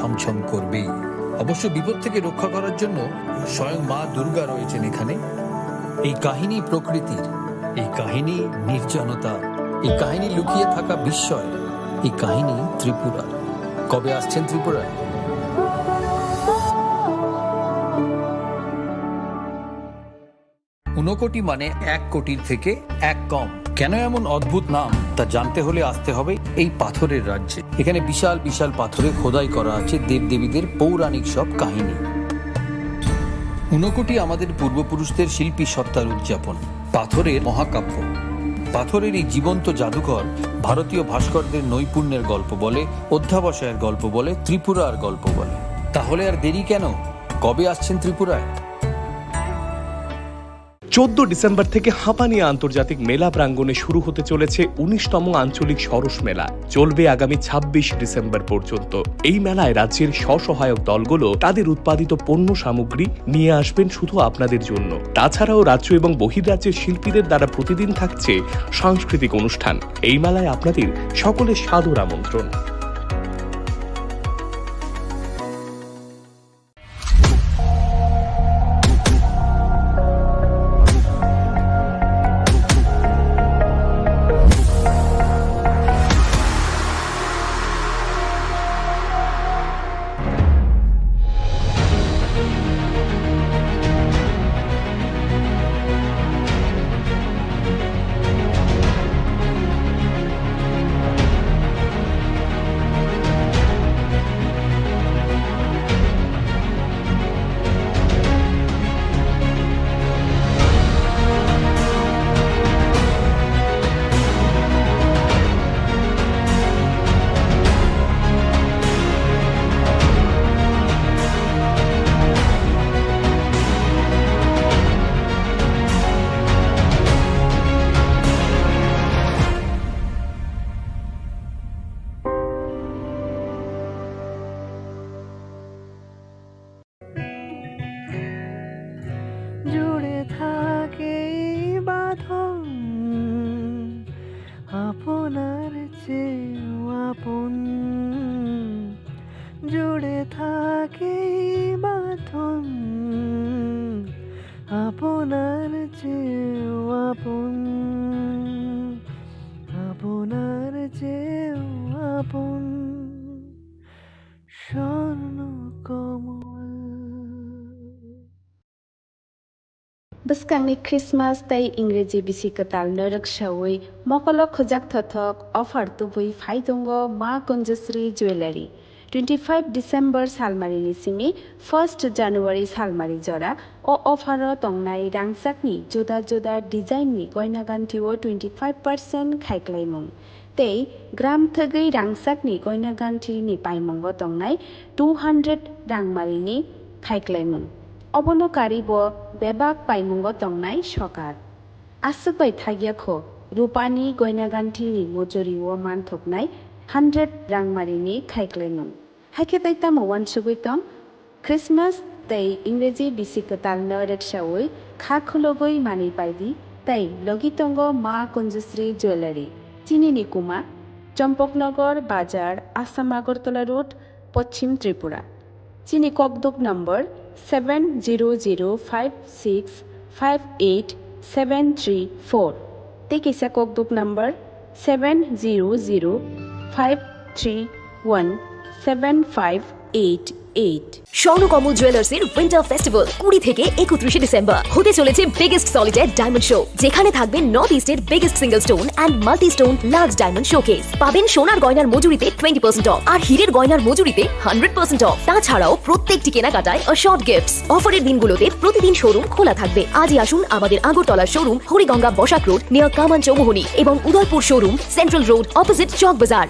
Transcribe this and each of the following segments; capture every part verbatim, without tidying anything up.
ছমছম করবেই। অবশ্য বিপদ থেকে রক্ষা করার জন্য স্বয়ং মা দুর্গা রয়েছেন এখানে। এই কাহিনী প্রকৃতির, এই কাহিনী নির্জনতা, এই কাহিনী লুকিয়ে থাকা বিস্ময়, এই কাহিনী ত্রিপুরার। কবে আসছেন ত্রিপুরায়? ঊনকোটি মানে এক কোটির থেকে এক কম। কেন এমন অদ্ভুত নাম, তা জানতে হলে আসতে হবে এই পাথরের রাজ্যে। এখানে বিশাল বিশাল পাথরে খোদাই করা আছে দেবদেবীদের পৌরাণিক সব কাহিনী। ঊনকোটি আমাদের পূর্বপুরুষদের শিল্পী সত্তার উদযাপন। পাথরের মহাকাব্য। পাথরের এই জীবন্ত জাদুঘর ভারতীয় ভাস্করদের নৈপুণ্যের গল্প বলে, অধ্যাবসায়ের গল্প বলে, ত্রিপুরার গল্প বলে। তাহলে আর দেরি কেন? কবে আসছেন ত্রিপুরায়? চোদ্দ ডিসেম্বর থেকে হাঁপানিয়া আন্তর্জাতিক মেলা প্রাঙ্গণে শুরু হতে চলেছে উনিশতম আঞ্চলিক সরস মেলা। চলবে আগামী ছাব্বিশ ডিসেম্বর পর্যন্ত। এই মেলায় রাজ্যের স্বসহায়ক দলগুলো তাদের উৎপাদিত পণ্য সামগ্রী নিয়ে আসবেন শুধু আপনাদের জন্য। তাছাড়াও রাজ্য এবং বহির্রাজ্যের শিল্পীদের দ্বারা প্রতিদিন থাকছে সাংস্কৃতিক অনুষ্ঠান। এই মেলায় আপনাদের সকলের সাদর আমন্ত্রণ। জুড়ে থাকে এই বাঁধন আপনার চেয়েও আপন। জুড়ে থাকে এই বাঁধন আপনার চেয়েও আপন, আপনার চেয়েও আপন। স্বর্ণ কমল। Bwskangni Christmas tei Ingreji bisi kwtalno rwksaui mokolo khujak thothok offer tubui phai tongo Ma Kunjasri Jewellery. Twenty five December salmarini simi first January salmari jora o offer o tongnai rangchakni juda juda design ni goina ganthi o twenty five percent khaiklaimung. Tei gram thwgwi rangchakni goina ganthini paimungo tongnai two hundred rangmarini khaiklaimung. Obono karwi bo bebak paimungo tongnai sokar. Aswk bai thakya kho, rupani goina ganthini mojori o manthoknai hundred rangmarini khaiklaimung. Haikhe tei tamo uansugwi tong? Christmas tei Ingreji bisi kwtalno rwksaui kha khulugwi manwi paidi tei logi tongo Ma Kunjasri Jewellery. Chini ni kuma Champaknagar Bazar, Assam Agartala Road, Poschim Tripura. Chini kokduk number seven zero zero five six five eight seven three four. Tei kisa kokduk number seven zero zero five three one seven five eight eight. Swarnakamal জুয়েলার্সের winter festival কুড়ি থেকে একত্রিশে ডিসেম্বর। হতে চলেছে biggest solitaire diamond show, যেখানে থাকবে নর্থ ইস্টের biggest single stone and multi stone large diamond showcase. পাবেন সোনার গয়নার মজুরিতে টোয়েন্টি পার্সেন্ট অফ আর হীরের গয়নার মজুরিতে হান্ড্রেড পার্সেন্ট অফ। তাছাড়াও প্রত্যেকটি কেনাকাটায় অ্যাসর্ড গিফটস। অফারের দিনগুলোতে প্রতিদিন শোরুম খোলা থাকবে। আজই আসুন আমাদের আগরতলার showroom Hariganga Basak road near Kaman Chowmuhani এবং Udaipur showroom central road opposite Chowk Bazar.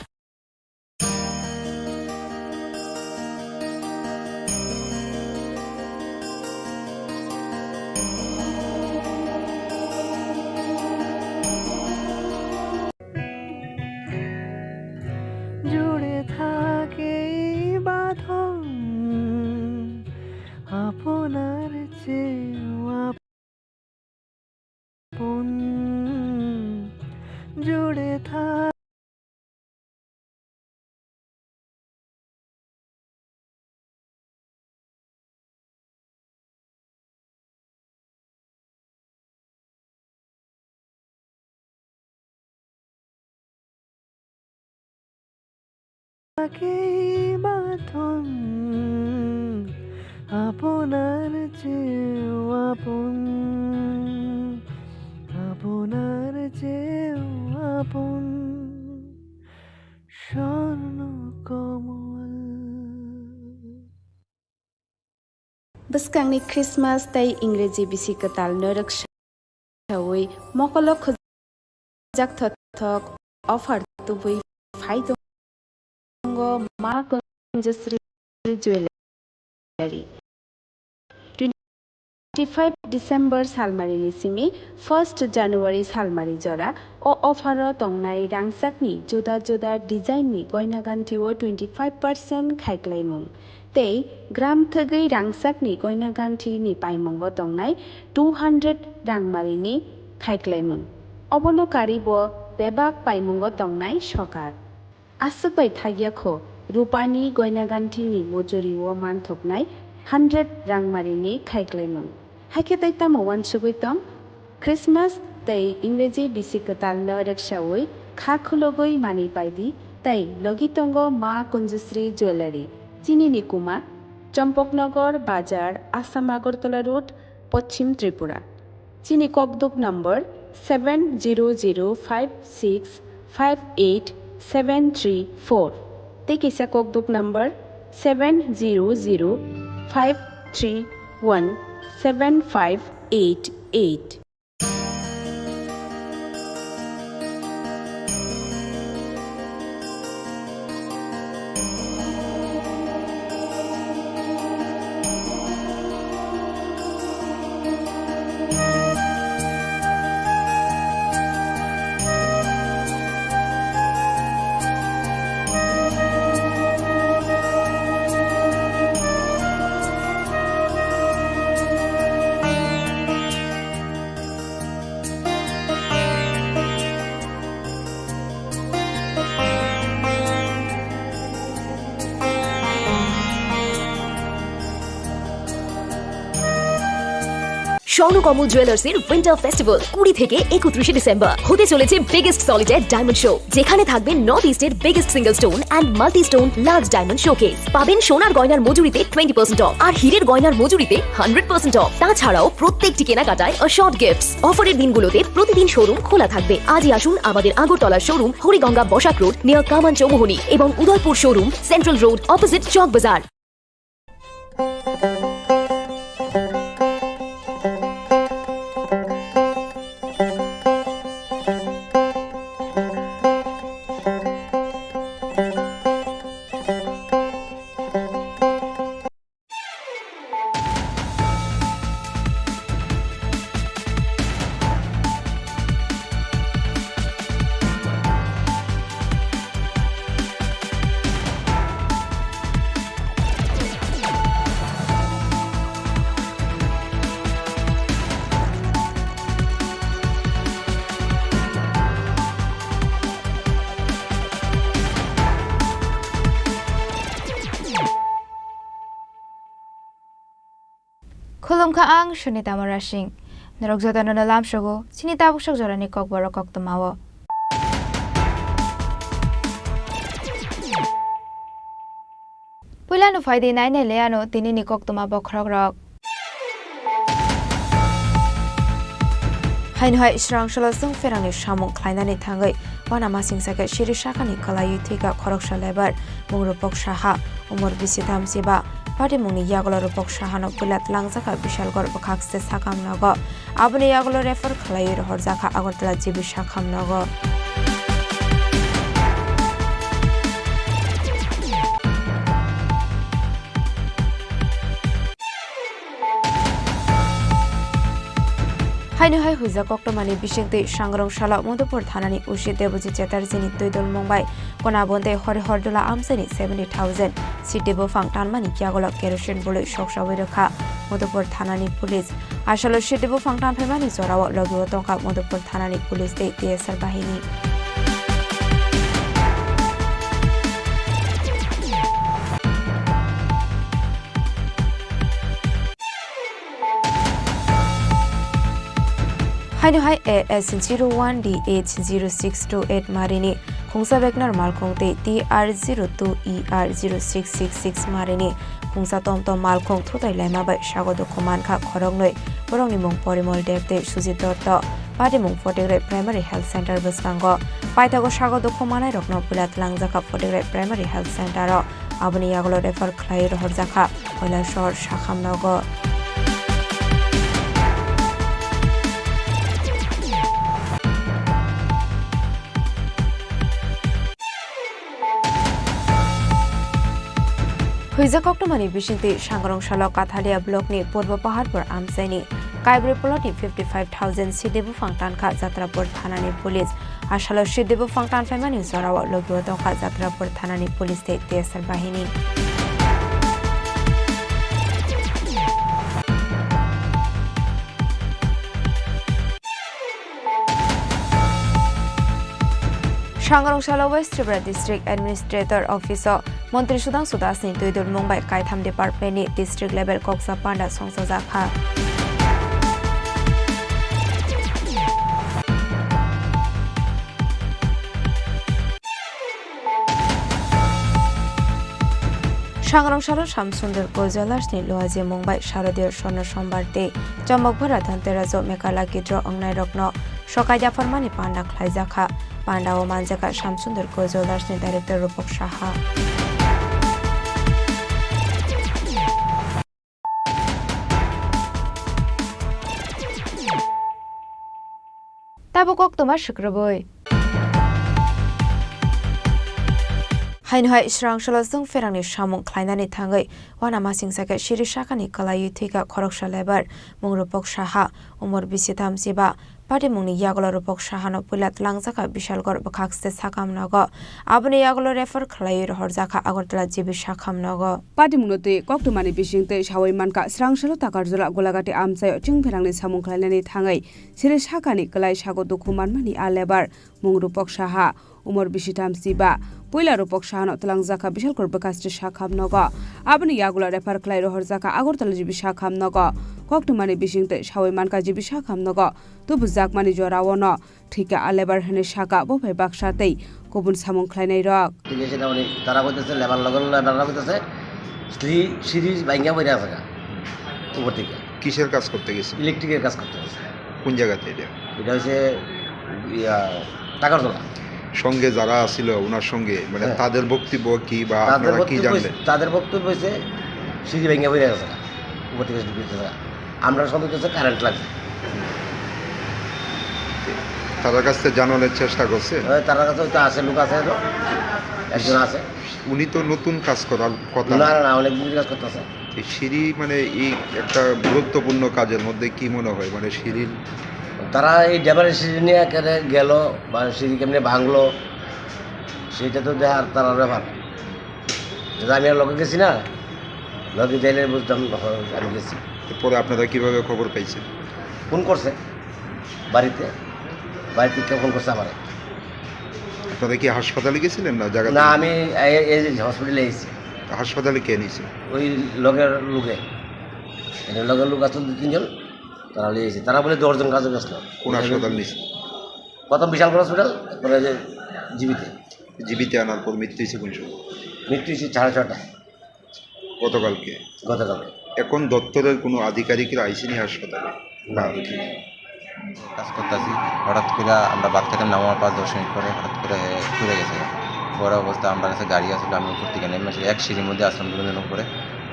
জুড়ে থাকে এই বাঁধন আপনার চেয়েও আপন। জুড়ে থাকে তাকেই মাথন আপনার চেয়েও আপন, আপনার চেয়েও আপন স্বর্ণ কমল। Bwskangni Christmas tei Ingreji bisi kwtalno rwksawi mokolo khujak thothok offer tubui phai tongo Ma Kunjasri Jewellery. Twenty-five December salmarini simi first January salmari jora o offer o tongnai rangchakni juda juda design ni goina ganthi o twenty five percent khaiklaimung. Tei gram thwgwi rangchakni goina ganthini paimungo tongnai two hundred rangmarini khaiklaimung. Obono karibo bebak paimungo tongnai sokar. Aswk bai thakya kho, rupani goina ganthini mujuri o manthoknai hundred rangmarini khaiklaimung. Haikhe tei tamo uansugwi tong? Christmas tei Ingreji bisi kwtalno rwksawi kha khulugwi manwi paidi tei logi tongo Ma Kunjusri Jewellery, chini ni kuma, Champaknagar Bazar, Assam Agartala Road, Poschim Tripura. Chini kokduk number seven zero zero five six five eight seven three four. Tei kisa kokduk number seven zero zero five three one seven five eight eight. Swarnakamal জুয়েলার্সের winter festival কুড়ি থেকে একত্রিশে ডিসেম্বর হতে চলেছে biggest solitary diamond show, যেখানে থাকবে নর্থ ইস্টের biggest single stone and multi stone large diamond showcase. পাবেন সোনার গয়নার মজুরিতে টোয়েন্টি পার্সেন্ট অফ আর হীরের গয়নার মজুরিতে হান্ড্রেড পার্সেন্ট অফ। তাছাড়াও প্রত্যেকটি কেনাকাটায় অ্যাসর্ড গিফটস। অফারের দিনগুলোতে প্রতিদিন শোরুম খোলা থাকবে। আজই আসুন আমাদের Agartala showroom Hariganga Basak road near Kaman Chowmuhani এবং Udaipur showroom central road opposite Chowk Bazar. Khulumkha, ang Sunita Murasing. Norok jotono no lamsogo chini tabuksak jorani kokborok koktwmao. Puilano phaidi nainai le ano tinini koktwma bokhorokrok. Haino hai srang salo chwng pherangni samung khlainani thangwi uanamasingcha khe siri sakani kwlaiwi thwikha khoroksa lebar, mung Rupok Saha, umor bisi tamchiba. Patimungni yagulo Rupok Sahano puila twlangjakha Bishalgarh bwkhakste sakam nogo. Aboni yagulo refer khlaiwi rohorjakha Agartala G B sakam nogo. Haino hai huijak koktwmani bisingtwi sangrong salo Madhupur thanani O C Debojit Chatterjee ni twidulmung bai Konabon tei Horihor Dola amchaini seventy thousand sidi buphang tanmani yagulo kerosene bului soksawi rwkha Madhupur thanani police. Asalo sidi buphang tanphaimani jorao logio tongkha Madhupur thanani police tei T S R bahini. Haino hai A S zero one D H zero six two eight marini Khungsa Wagner malkhung tei T R zero two E R zero six six six marini khungsa tom tom malkhung thutai laima bai sago dukhu mankha khoroknwi, borokni mung Porimol Deb tei Sujit Dotto. Patimung Photigrai Primary Health Center bwskango. Paithago sago dukhu manairokno puila twlangjakha Photigrai Primary Health Center o. Aboni yagulo refer khlai rohorjakha Kailasor sakham nogo. Huijak koktwmani bisingtwi Sangrong salo Kathalia blockni Purbo Paharpur amchaini Kaibrwi plotni fifty five thousand sidi buphang tankha Jatrapur thanani police. Asalo sidi buphang tanphaimani jorao logio tongkha Jatrapur thanani police tei T S R bahini. Sangrong salo West Tripura District Administrator Office o Montri Sudhangshu Das ni twi dulmung bai kaitham department ni district level koksa panda songchajakha. Sangrong salo Samsundur Gojolas ni luaji mung bai Sharodiya Sorno Sombar tei Chombok Bhora Dhanteras o Mega Lucky Draw wngnai rokno sokai yapharmani panda khlaijakha. Panda o manjakha Samsundur Gojolas ni director Rupak Saha. Tabuk koktwma swkrwbwi. Haino hai swrang salo chwng pherangni samung khlainani thangwi uanamasingcha khe siri sakani kwlaiwi thwikha khoroksa lebar mung Rupak Saha, umor bisi tham chiba. Patimungni yagulo Rupak Sahano puila twlangjakha Bishalgarh bwkhakste sakham nogo. Aboni yagulo refer khlaiwi rohorjakha Agartala G B sakham nogo. Patimungno twi koktwmani bisingtwi sawi mankha, swrang salo Takarjala Golagati amchaio chwng pherangni samung khlainani thangwi siri sakani kwlai sago dukhu manmani a lebar mung Rupak Saha, umor bisi tham chiba. Puila Rupak Sahano twlangjakha Bishalgarh bwkhakste sakham nogo. Aboni yagulo refer khlai rohorjakha Agartala G B sakham nogo. Koktwmani bisingtwi sawi mankha G B sakham nogo tubujakmani joraono thwikha a lebar hwnwi sakha, bo bai baksa tei kubun samung khlainairok. ঠিক আছে, এটা উনি তারা কইতেছে, লেবার লগে লেবার কইতেছে, স্ত্রী সিঁড়ি ভাঙ্গা পড়ে আছে গা, উপর থেকে। কিসের কাজ করতে গেছে? ইলেকট্রিকের কাজ করতে গেছে। কোন জায়গাতে এটা? এটা হচ্ছে, ইয়া, টাকারতলা। সঙ্গে যারা ছিল ওনার সঙ্গে, মানে, হ্যাঁ। তাদের বক্তব্য কি বা তাদের আপনারা কি বক্তব্য জানলেন? হচ্ছে, তাদের বক্তব্য হচ্ছে সিঁড়ি ভাঙ্গা পড়ে আছে গা, উপর থেকে ঢুকে গেছে গা। আমরা সন্দেহ হচ্ছে কারেন্ট লাগছে। তারা কাছ থেকে জানানোর চেষ্টা করছে? ওই তারা কাছে হয়তো আছে, লোক আছে, এলো একজন আছে। উনি তো নতুন কাজ করার কথা। না, না, না, অনেক দিন কাজ করতেছে। এই সিঁড়ি, মানে, এই একটা গুরুত্বপূর্ণ কাজের মধ্যে কি মনে হয়, মানে, সিঁড়ির? তারা এই ড্রাইভারের সিঁড়ি নিয়ে একেবারে গেল বা সিঁড়ি কেমনে ভাঙলো, সেটা তো দেখার তারা ব্যাপার। যেটা আমি আর লগে গেছি না, লগে গেলে বুঝতাম, হ, আমি গেছি। তো পরে আপনারা কিভাবে খবর পাইছেন? ফোন করছে বাড়িতে, বাড়িতে কেউ ফোন করছে আমারে। আপনারা কি হাসপাতালে গেছিলেন না জায়গা না, থেকে? আমি এই, এই যে হসপিটালে এসেছি। হাসপাতালে কে নিয়েছে? ওই লগের লোকে, এটা লগের লোক আসলে দু তিনজন, তারা নিয়ে এসেছে। তারা বলে দশজন কাছে গেছিল। কোন হাসপাতাল নিয়েছে? প্রথম বিশালগড় হসপিটাল, তারপরে যে জিবিতে। জিবিতে আনার পর মৃত্যু হয়েছে কোন সময়? মৃত্যু হয়েছে সাড়ে ছটায়। গতকালকে? গতকালকে। এখন দপ্তরের কোনো আধিকারিকরা আইসেনি হাসপাতালে? না। না। কাজ করতেছি, হঠাৎ করে আমরা ভাত খেতে নামার পাঁচ দশ মিনিট পরে হঠাৎ করে পড়ে গেছে। পড়ে অবস্থা, আমরা কাছে গাড়ি আসলে, আমি উপর থেকে নেমে আসলে এক সিঁড়ির মধ্যে আসলাম দুজনের উপরে।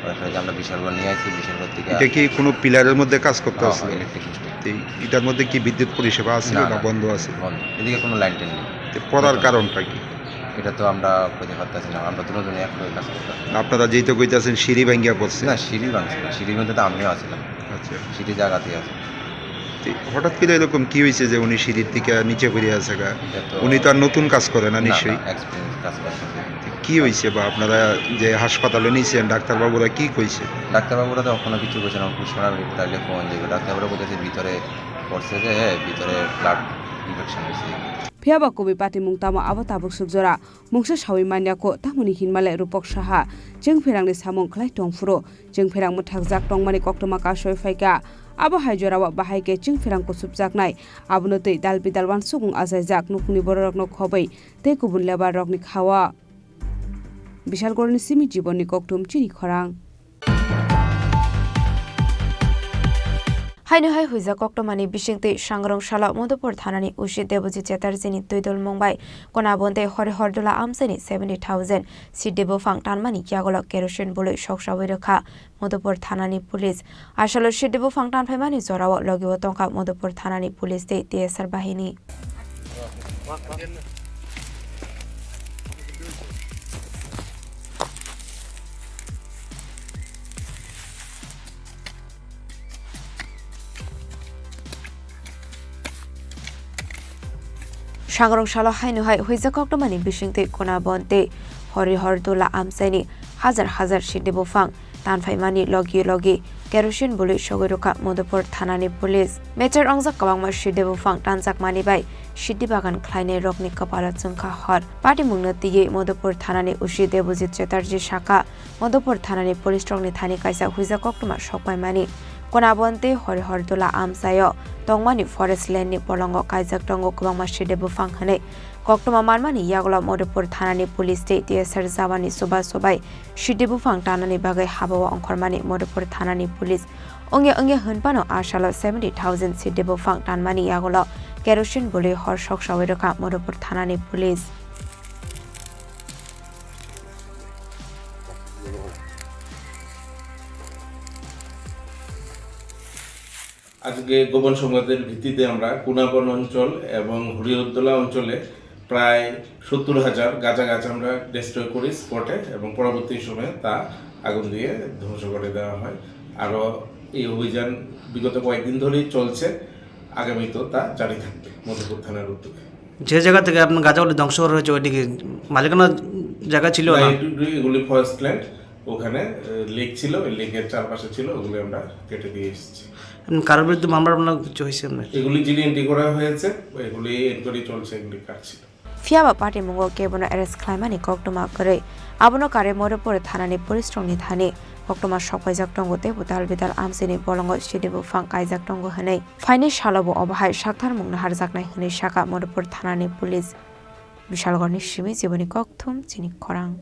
পরে ফেলে আমরা বিশালগড় নিয়ে আসি, বিশালগড় থেকে এটা কি কোনো পিলারের মধ্যে কাজ করতে হ্যাঁ, আসলে? হ্যাঁ, ইলেকট্রিক সিস্টেম। তো এই, এটার মধ্যে কি বিদ্যুৎ পরিষেবা আছে না, না না। বন্ধ আছে? বন্ধ। এদিকে কোনো লাইন টাইন নেই। তো পড়ার কারণটা কি? এটা তো আমরা কইতে পারতাছি না, আমরা দুজনে একসাথে কাজ করতাম। আপনারা যেই তো কইতাছেন সিঁড়ি ভাঙ্গিয়া পড়ছে। না, সিঁড়ি ভাঙছে না, সিঁড়ির মধ্যে তো আমিও আছিলাম। আচ্ছা। সিঁড়ি জায়গাতেই আছে। তো হঠাৎ করে এরকম কি হয়েছে যে উনি সিঁড়ির দিকে নিচে পড়ে আছে গা? এটা তো উনি তো আর নতুন কাজ করে না না, নিশ্চয়ই? না, এক্সপিরিয়েন্স কাজ করতেছে। তো কি হয়েছে বা আপনারা যে হাসপাতালে নিয়েছেন, ডাক্তারবাবুরা কি কইছে? ডাক্তারবাবুরা তো এখনো কিছু কইছে না, পোস্টমর্টম রিপোর্ট আইলে কোন যাবে। ডাক্তারবাবুরা কইতেছে ভিতরে পড়ছে যে, হ্যাঁ, ভিতরে ব্লাড ইনফেকশন হয়েছে। Phiya ba kubui patimung tamo abo tabuk suk jora? Mungsa sawi manya kho, tamoni hinmale Rupok Saha chwngpherangni samung khlai tong phuru, chwngpherang mwthakjak tongmani koktwma kasoi phaikha. Abo hai jorao bahai khe chwngpherang kusupjaknai, abono twi dal bidal uansukmung achaijak nukhungni bororokno khobwi tei kubun lebar rokni kha-o. Bishalgarhni simi Jibonni Kokthum chini khorang. Haino hai huijak koktwmani bisingtwi Sangrong salo Madhupur thanani O C Debojit Chatterjee ni twidulmung bai Konabon tei Hori Hordula amchaini seventy thousand siddi buphang tanmani yagulo kerosene bului soksawi rwkha Madhupur thanani police. Asalo siddi buphang tanphaimani jorao logio tongkha Madhupur thanani police tei T S R bahini. Sangrong salo haino hai huijak koktwmani bisingtwi Konabon tei Hori Hordula amchaini hajar hajar siddi buphang tanphaimani logi logi kerosene bului sogwi rwkha Madhupur thanani police. Meter ongjak kwbangma siddi buphang tanjakmani bai siddi bagan khlainai rokni kwpalo chwngkha hor. Patimungno twiwi Madhupur thanani O C Debojit Chatterjee sakha, Madhupur thanani police rokni thani kaisa huijak koktwma sokpaimani. Konabon tei Hori Hordula amchaio tongmani forest land ni bolongo kaijak tongo kwbangma siddi buphang hwnwi. Koktwma manmani yagulo Madhupur thanani police tei T S R jawani chubachu bai siddi buphang tanani bagwi habao ongkhormani Madhupur thanani police. Wngya wngya hwnphano asalo seventy thousand siddi buphang tanmani yagulo kerosene bului hor soksawi rwkha Madhupur thanani police. আজকে গোপন সংবাদের ভিত্তিতে আমরা কুনাবন অঞ্চল এবং হরিহরদোলা অঞ্চলে প্রায় সত্তর হাজার গাঁজা গাছ আমরা ডিস্ট্রয় করি স্পটে এবং পরবর্তী সময়ে তা আগুন দিয়ে ধ্বংস করে দেওয়া হয়। আরও এই অভিযান বিগত কয়েকদিন ধরেই চলছে, আগামীতেও তা জারি থাকবে মধুপুর থানার উদ্যোগে। যে জায়গা থেকে আপনার গাঁজাগুলি ধ্বংস করা হয়েছে, ওইদিকে মালিকানা জায়গা ছিল না, না? একটু, একটু এগুলি ফরেস্ট ল্যান্ড, ওখানে লেক ছিল, ওই লেকের চারপাশে ছিল, ওগুলি আমরা কেটে দিয়ে এসেছি। এমনি কারোর বিরুদ্ধে মামলা টামলা কিছু হয়েছে আপনার? এগুলি জিডি এন্ট্রি করা হয়েছে, এগুলি এনকোয়ারি চলছে, এগুলি কাটছিল। Phiya ba patimungo kebono arrest khlaimani koktwma kwrwi. Abono karwi Madhupur thanani police rokni thani koktwma sokpaijak tongo tei bo dal bidal amchaini bolongo siddi buphang kaijak tongo hwnwi. Phainai salo bo obo hai saktharmung naharjaknai hwnwi sakha Madhupur thanani police. Bishalgarhni simi Jibonni Kokthum chini khorang.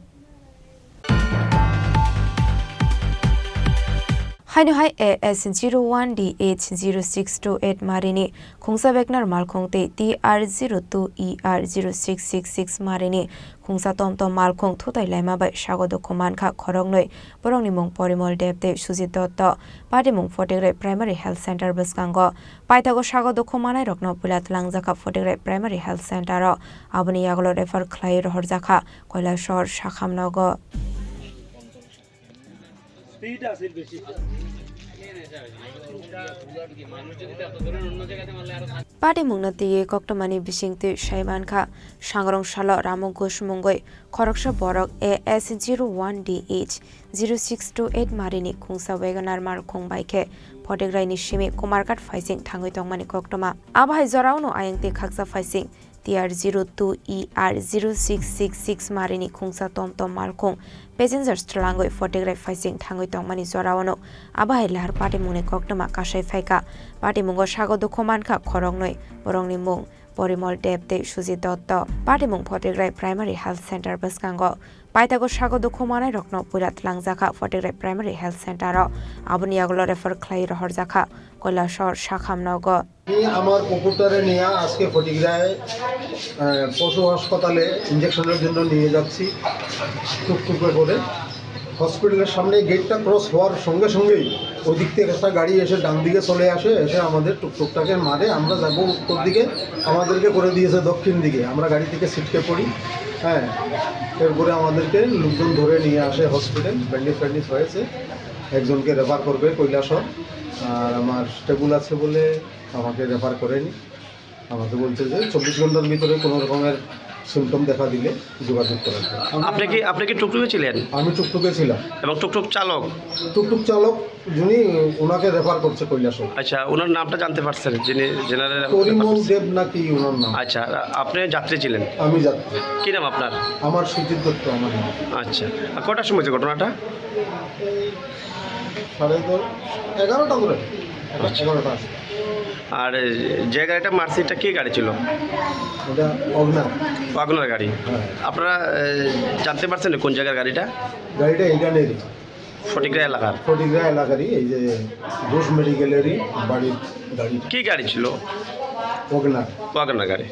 Haino hai A S zero one D H zero six two eight marini khungsa Wagner malkhung tei T R zero two E R zero six six six marini khungsa tom tom malkhung thutai laima bai sago dukhu mankha khoroknwi, borokni mung Porimol Deb tei Sujit Dotto. Patimung Photigrai Primary Health Center bwskango. Paithago sago dukhu manairokno puila twlangjakha Photigrai Primary Health Center o, aboni yagulo refer khlaiwi rohorjakha Kailasahar Sakhamnogo. Patimungno twiwi koktwmani bisingtwi sai mankha, Sangrong salo Ramo Ghosh mungwi khoroksa borok A S zero one D H zero six two eight marini khungsa Wagner malkhung bai khe Photigraini simi Kumarghat phaising thangwi tongmani koktwma. Abo hai joraono ayang tei khaksa phaising T R zero two E R zero six six six marini khungsa tom tom malkhung passengers twlangwi Photograi phaising thangwi tongmani joraono abo hai lahar patimungni koktwma kasai phaikha. Patimungo sago dukhu mankha khoroknwi, borokni mung Porimol Deb tei Sujit Dotto. Patimung Photograi Primary Health Center bwskango. Paithago sago dukhu manairokno puila twlangjakha Photograi Primary Health Center o. Aboni yagulo refer khlai rohorjakha Kailasahar Sakhamnogo. আমি আমার কুকুরটারে নিয়ে আজকে ফটিকরায়, আহ, পশু হাসপাতালে ইঞ্জেকশনের জন্য নিয়ে যাচ্ছি টুকটুকে করে। হসপিটালের সামনে গেটটা ক্রস হওয়ার সঙ্গে সঙ্গেই ওই দিক থেকে একটা গাড়ি এসে ডান দিকে চলে আসে, এসে আমাদের টুকটুকটাকে মারে। আমরা যাব উত্তর দিকে, আমাদেরকে করে দিয়েছে দক্ষিণ দিকে। আমরা গাড়ি থেকে ছিটকে পড়ি, হ্যাঁ। এরপরে আমাদেরকে লোকজন ধরে নিয়ে আসে হসপিটাল, ব্যান্ডেজ ফ্যান্ডেজ হয়েছে। একজনকে রেফার করবে কৈলাসহর, আর আমার স্টেবল আছে বলে আমাকে রেফার করেনি। আমাকে বলছে যে চব্বিশ ঘন্টার ভিতরে কোনো রকমের সিমটম দেখা দিলে যোগাযোগ করা যায়। আপনি কি, আপনি কি টুকটুকে ছিলেন? আমি টুকটুকে ছিলাম। এবং টুকটুক চালক? টুকটুক চালক যিনি, ওনাকে রেফার করছে কৈলাসহর। আচ্ছা, ওনার নামটা জানতে পারছেন? যিনি, যেনারে রেফার করিমল করছেন? দেব নাকি ওনার নাম। আচ্ছা, আপনি যাত্রী ছিলেন? আমি যাত্রী। কি নাম আপনার? আমার সুজিত দত্ত আমার নাম। আচ্ছা, আর কটার সময় হয়েছে ঘটনাটা? সাড়ে দশ, এগারোটা ধরে। আচ্ছা। এগারোটা আছে। আর যে গাড়িটা মারছে, এটা কি গাড়ি ছিল? এটা ওয়াগনার। ওয়াগনার গাড়ি। হ্যাঁ। আপনারা, এ, জানতে পারছেন কোন জায়গার গাড়িটা? গাড়িটা এখানেরই। ফটিকরা এলাকার? ফটিকরা এলাকারই, এই যে ঘোষ মেডিকেলেরই বাড়ির গাড়িটা। কি গাড়ি ছিল? ওয়াগনার। ওয়াগনার গাড়ি।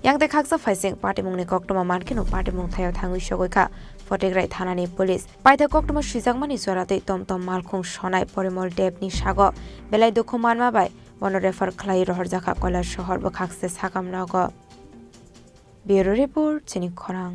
Yang tei khaksa phaising patimungni koktwma mankhe no patimung thaio thangwi sogwi kha Photograi thanani police. Paithak koktwma swijakmani jora twi tom tom malkhung sonai Porimol Debni sago belai dukhu manma bai bono refer khlai rohorjakha Koilasohor bwkhakse sakam nogo. Bureau Report, Chini Khorang.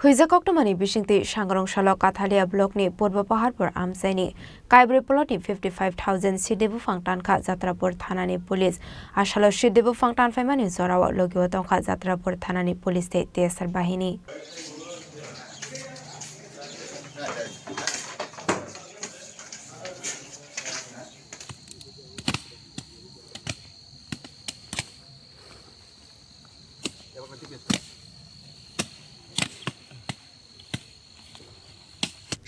Huijak koktwmani bisingtwi Sangrong salo Kathalia blockni Purbo Paharpur amchaini Kaibrwi plotni fifty five thousand sidi buphang tankha Jatrapur thanani police. Asalo sidi buphang tanphaimani jorao logio tongkha Jatrapur thanani police tei T S R bahini.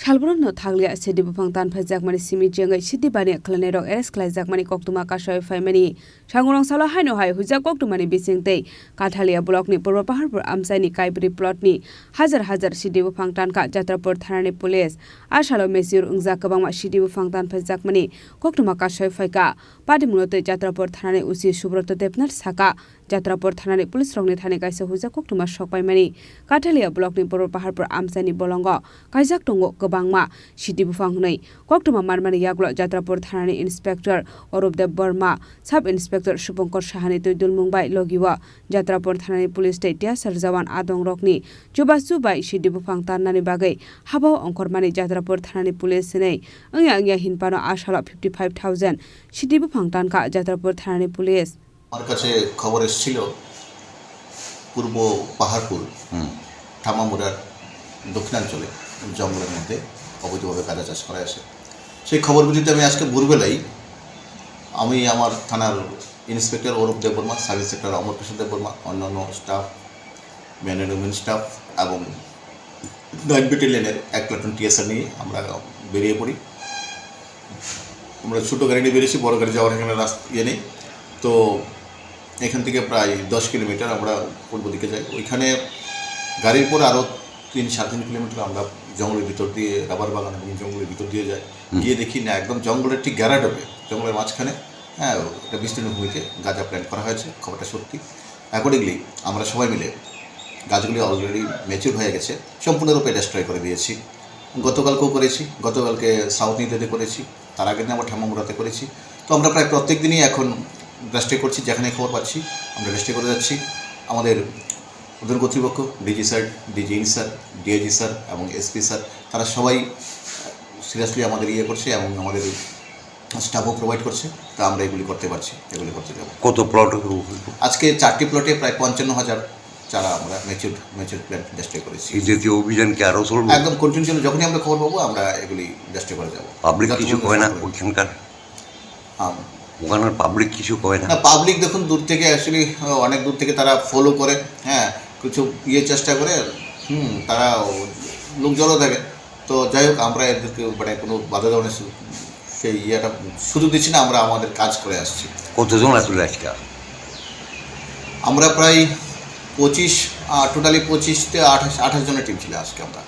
Salbrumno thanglia sidi buphang tanphaijakmani simi chengwi sidi baniya khwlainairok arrest khlaijakmani koktwma kasawi phaimani. Sangrong salo haino hai huijak koktwmani bisingtwi Kathalia blockni Purbo Paharpur amchaini Kaibrwi plotni hajar hajar sidi buphang tankha Jatrapur thanani police. A salo mature wngjak kwbangma sidi buphang tanphaijakmani koktwma kasawi phaikha. Patimungno twi Jatrapur thanani O C Subroto Debnath sakha, Jatrapur thanani police rokni thani kaisa huijak koktwma sokpaimani. Kathalia blockni Purbo Paharpur amchaini bolongo kaijak tongo kwbangma sidi buphang hwnwi koktwma manmani yagulo Jatrapur thanani inspector Orup Deb Borma, sub inspector Supankar Sahani twi dulmung bai logio Jatrapur thanani police tei T S R jawan adongrokni chubachu bai sidi buphang tannani bagwi habao ongkhormani Jatrapur thanani police hwnwi wngya wngya hinphano a salo fifty five thousand sidi buphang tankha Jatrapur thanani police. আমার কাছে খবর এসেছিল পূর্ব পাহাড়পুর হুম। ঠামামুড়ার দক্ষিণাঞ্চলে জঙ্গলের মধ্যে অবৈধভাবে গাঁজা চাষ করা হয়েছে। সেই খবর ভিত্তিতে আমি আজকে ভোরবেলায় আমি আমার থানার ইন্সপেক্টর অরূপ দেববর্মা, সাব ইন্সপেক্টর অমর কৃষ্ণ দেববর্মা, অন্যান্য staff, man and women staff এবং নাইট ব্যাটালিয়নের এক প্লাটুন টিএসআর নিয়ে আমরা বেরিয়ে পড়ি। আমরা ছোটো গাড়ি নিয়ে বেরিয়েছি, বড় গাড়ি যাওয়ার এখানে রাস্তা ইয়ে নেই। তো এখান থেকে প্রায় দশ কিলোমিটার আমরা পূর্ব দিকে যাই। ওইখানে গাড়ির পর আরও তিন সাড়ে তিন কিলোমিটার আমরা জঙ্গলের ভিতর দিয়ে, রাবার বাগান এবং জঙ্গলের ভিতর দিয়ে যাই। হুম। গিয়ে দেখি না, একদম জঙ্গলের ঠিক গ্যারা ডোবে, জঙ্গলের মাঝখানে, হ্যাঁ, একটা বিস্তীর্ণ ভূমিতে গাঁজা প্ল্যান্ট করা হয়েছে। খবরটা সত্যি। অ্যাকর্ডিংলি আমরা সবাই মিলে গাছগুলি অলরেডি ম্যাচিউর হয়ে গেছে, সম্পূর্ণরূপে ডেস্ট্রয় করে দিয়েছি। গতকালকেও করেছি, গতকালকে সাউথ নিউদিতে করেছি, তার আগের দিন আবার ঠামামুড়াতে করেছি। তো আমরা প্রায় প্রত্যেক দিনই এখন ডেস্ট্রয় করছি, যেখানে খবর পাচ্ছি আমরা ডেস্ট্রয় করে যাচ্ছি। আমাদের ঊর্ধ্বতন কর্তৃপক্ষ, DG sir, DG in sir, DIG sir এবং এসপি স্যার, তারা সবাই সিরিয়াসলি আমাদের ইয়ে করছে এবং আমাদের স্টাফও প্রোভাইড করছে, তা আমরা এগুলি করতে পারছি, এগুলি করতে যাবো। কত প্লট? আজকে চারটি প্লটে প্রায় পঞ্চান্ন হাজার চারা আমরা ম্যাচিউর, ম্যাচিউর প্ল্যান্ট ডেস্ট্রয় করেছি। এই জাতীয় অভিযান কি আরো চলবে? একদম কন্টিনিউ চলবে, যখনই আমরা খবর পাবো আমরা এগুলি ডেস্ট্রয় করে যাবো। পাবলিক যত কিছু দ্রুত কয় না সম্ভব। ওইখানকার? আম। ওখানকার পাবলিক কিছু কয় না? না, পাবলিক দেখুন দূর থেকে অ্যাকচুয়ালি অনেক দূর থেকে তারা ফলো করে, হ্যাঁ, কিছু ইয়ে চেষ্টা করে, হুম, তারা লোক জড়ো থাকে। তো যাই হোক, আমরা এদেরকে মানে কোনো বাধা দেওয়ার সু-, সেই ইয়েটা সুযোগ দিচ্ছি না, আমরা আমাদের কাজ করে আসছি। কতজন আসলে আজকে? আমরা প্রায় পঁচিশ, আহ, টোটালি পঁচিশ থেকে আঠাশ, আঠাশ জনের টিম ছিল আজকে আমরা।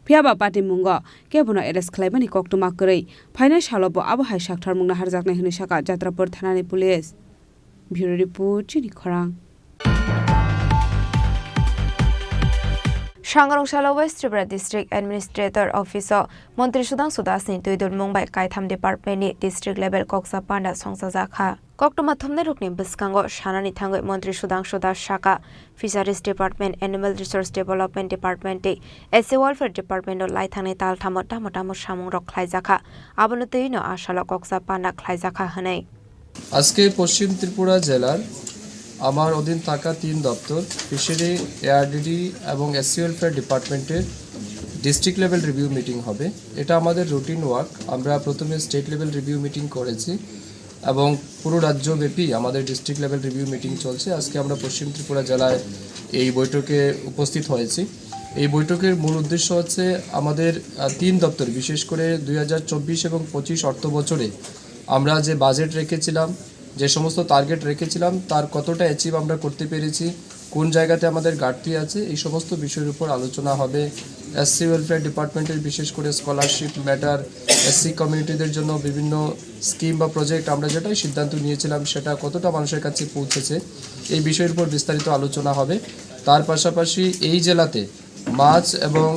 Phiya ba patimung o kebono arrest khlaimani koktwma kwrwi, phainai salo bo abo hai saktharmung naharjaknai hwnwi sakha Jatrapur thanani police. Bureau Report, Chini Khorang. Sangrong salo West Tripura District Administrator Office o Montri Sudhangshu Das ni twi dulmung bai kaitham department ni district level koksa panda songchajak kha. Koktwma thumnairokni bwskango sanani thangwi Montri Sudhangshu Das sakha, Fisheries Department, Animal Resource Development Department tei S C Welfare Department o laithangnai talthamo tamo tamo samungrok khlaijakha, abono twino a salo koksa panda khlaijakha hwnwi. আজকে পশ্চিম ত্রিপুরা জেলার আমার অধীন থাকা তিন দপ্তর, fishery, ARDD এবং SC welfare ডিপার্টমেন্টের district level review meeting হবে। এটা আমাদের রুটিন ওয়ার্ক। আমরা প্রথমে স্টেট লেভেল রিভিউ মিটিং করেছি এবং পুরো রাজ্যব্যাপী আমাদের ডিস্ট্রিক্ট লেভেল রিভিউ মিটিং চলছে। আজকে আমরা পশ্চিম ত্রিপুরা জেলায় এই বৈঠকে উপস্থিত হয়েছি। এই বৈঠকের মূল উদ্দেশ্য হচ্ছে আমাদের, আহ, তিন দপ্তর, বিশেষ করে দুই হাজার চব্বিশ এবং পঁচিশ অর্থ বছরে আমরা যে বাজেট রেখেছিলাম, যে সমস্ত টার্গেট রেখেছিলাম, তার কতটা অ্যাচিভ আমরা করতে পেরেছি, কোন জায়গাতে আমাদের ঘাটতি আছে, এই সমস্ত বিষয়ের উপর আলোচনা হবে। এসসি ওয়েলফেয়ার ডিপার্টমেন্টের, বিশেষ করে স্কলারশিপ ম্যাটার, এসসি কমিউনিটিদের জন্য বিভিন্ন স্কিম বা প্রজেক্ট আমরা যেটাই সিদ্ধান্ত নিয়েছিলাম, সেটা কতটা মানুষের কাছে পৌঁছেছে, এই বিষয়ের উপর বিস্তারিত আলোচনা হবে। তার পাশাপাশি এই জেলাতে মাছ এবং,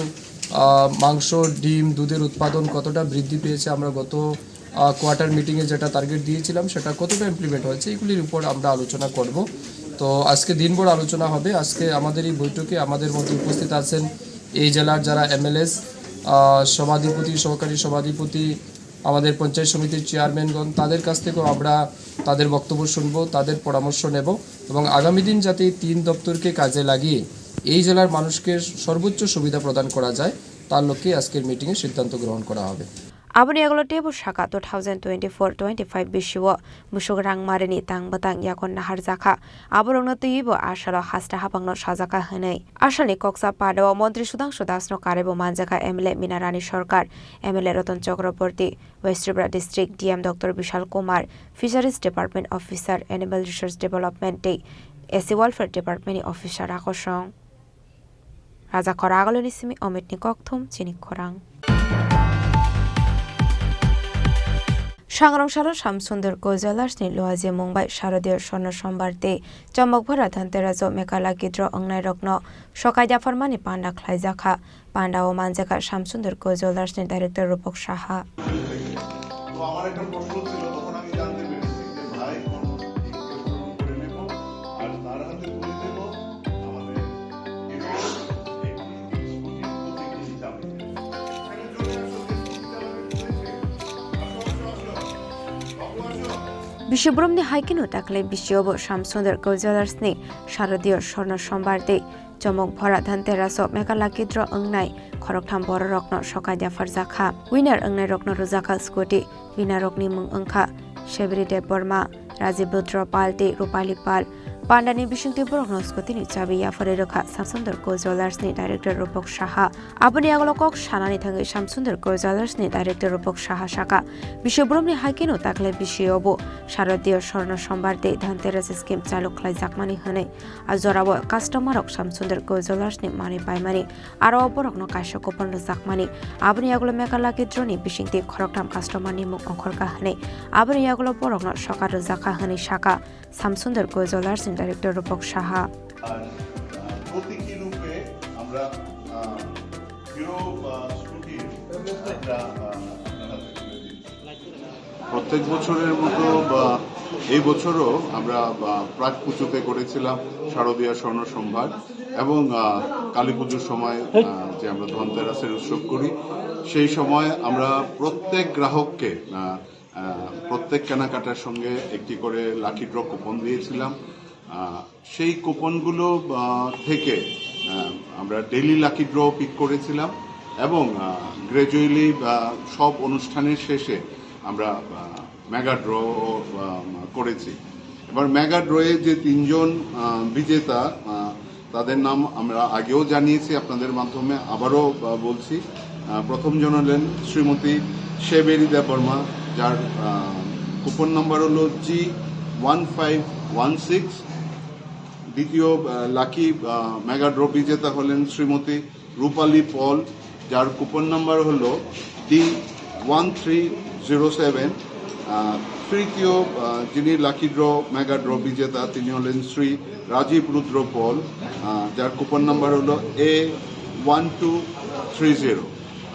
আহ, মাংস, ডিম, দুধের উৎপাদন কতটা বৃদ্ধি পেয়েছে, আমরা গত, আহ, কোয়ার্টার মিটিংয়ে যেটা টার্গেট দিয়েছিলাম, সেটা কতটা ইমপ্লিমেন্ট হয়েছে, এগুলির উপর আমরা আলোচনা করব। তো আজকে দিনভর আলোচনা হবে। আজকে আমাদের এই বৈঠকে আমাদের মধ্যে উপস্থিত আছেন এই জেলার যারা এমএলএস, সভাধিপতি, সহকারী সভাধিপতি, আমাদের পঞ্চায়েত সমিতির চেয়ারম্যানগণ, তাদের কাছ থেকেও আমরা তাদের বক্তব্য শুনবো, তাদের পরামর্শ নেব এবং আগামী দিন যাতে এই তিন দপ্তরকে কাজে লাগিয়ে এই জেলার মানুষকে সর্বোচ্চ সুবিধা প্রদান করা যায়, তার লক্ষ্যে আজকের মিটিংয়ে সিদ্ধান্ত গ্রহণ করা হবে। Aboni yagulo teibo saka two thousand twenty-four twenty-five bisio busuk rang marini tang bwtang yakon naharjakha. Aborokno twiwi bo asalo hasta habangno sajaka hwnwi. Asalni koksa padao Montri Sudhangshu Dasno karaibo manjakha M L A Mina Rani Sarkar, M L A Ratan Chakraborty, West Tripura District D M Doctor Bishal Kumar, Fisheries Department Officer, Animal Resource Development tei S C Welfare Department ni officer rakosong. Raja Khora Agoloni simi Omitni kokthum chini khorang. Sangrong salo Shamsundur Gold Jewellers ni Luaje Mumbai Sharodiya Swarno Sombar tei Chomok Bhora Dhanteras o Mega Lucky Draw wngnai rokno sokai yapharmani panda khlaijakha. Panda o manjakha Shamsundur Gold Jewellers ni Director Rupak Saha. তো আমার একটা প্রশ্ন ছিল, তখন আমি জানতে পেরেছি যে ভাই কোন দিককে স্মরণ করে নেব, আর তার হাতে তুলে দেব আমাদের একুশ, একত্রিশ, পঁচিশ, পঁচিশ চাবি। Bisi boromni hai kheno dakhli bisio bo Shamsundur Gold Jewellers ni Sharodiya Swarno Sombar tei Chomok Bhora Dhanteras o Mega Lucky Draw wngnai khoroktham bororokno sokai yapharjakha. Winner wngnairokno rwjakha scooty. Winnerrokni mung wngkha Shebri Debbarma, Rajib Rudra Pal tei Rupali Pal. Pandani bisingtwi borokno scooty ni chabi yapharwi rwkha Shamsundur Gold Jewellers ni Director Rupak Saha. Aboni yagulo kok sanani thangwi Shamsundur Gold Jewellers ni Director Rupak Saha saka, bisi boromni hai kheno dakhli bisio bo Sharodiya Swarno Sombar tei Dhanteras scheme chalu khlaijakmani hwnwi. A jorao customer rok Shamsundur Gold Jewellers ni manwi paimani, aro borokno kaisa coupon rwjakmani. Aboni yagulo Mega Lucky Draw ni bisingtwi khoroktham customer ni mung ongkhorkha hwnwi. Aboni yagulo borokno sokat rwjakha hwnwi saka Shamsundur Gold Jewellers ni Director Rupak Saha. আর, আহ, প্রতীকী রূপে আমরা, আহ, হিরো, আহ, স্কুটির একটা, আহ, আপনার হাতে তুলে দিচ্ছি। প্রত্যেক বছরের মতো বা এই বছরও আমরা, আহ, প্রাক পুজোতে করেছিলাম শারদীয়া স্বর্ণ সম্ভার এবং, আহ, কালী পুজোর সময়, আহ, যে আমরা ধনতেরাসের উৎসব করি, সেই সময় আমরা প্রত্যেক গ্রাহককে, আহ, আহ, প্রত্যেক কেনাকাটার সঙ্গে একটি করে লাকি ড্র কুপন দিয়েছিলাম। আহ, সেই কুপনগুলো, আহ, থেকে, আহ, আমরা ডেইলি লাকি ড্র পিক করেছিলাম এবং, আহ, গ্র্যাজুয়ালি, আহ, সব অনুষ্ঠানের শেষে আমরা, আহ, মেগা ড্র, আহ, করেছি। এবার মেগা ড্রয়ে যে তিনজন, আহ, বিজেতা, আহ, তাদের নাম আমরা আগেও জানিয়েছি আপনাদের মাধ্যমে, আবারও, আহ, বলছি। আহ, প্রথম জন হলেন শ্রীমতী শেবেরি দেববর্মা, যার, আহ, কুপন নাম্বার হলো G one five one six. দ্বিতীয়, আহ, লাকি, আহ, মেগা ড্র বিজেতা হলেন শ্রীমতী রূপালী পল, যার কুপন নাম্বার হলো D one three zero seven. আহ, তৃতীয়, আহ, যিনি লাকি ড্র, মেগা ড্র বিজেতা, তিনি হলেন শ্রী রাজীব রুদ্র পল, আহ, যার কুপন নাম্বার হলো এ ওয়ান টু থ্রি জিরো।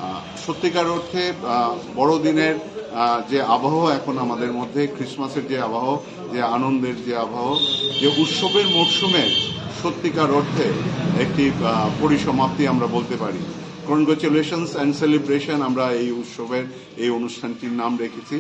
আহ, সত্যিকার অর্থে, আহ, বড়দিনের, আহ, যে আবহ এখন আমাদের মধ্যে, ক্রিসমাসের যে আবহ, যে আনন্দের যে আবহ, যে উৎসবের মরশুমের সত্যিকার অর্থে একটি, আহ, পরিসমাপ্তি আমরা বলতে পারি। কনগ্রাচুলেশনস অ্যান্ড সেলিব্রেশন আমরা এই উৎসবের, এই অনুষ্ঠানটির নাম রেখেছি,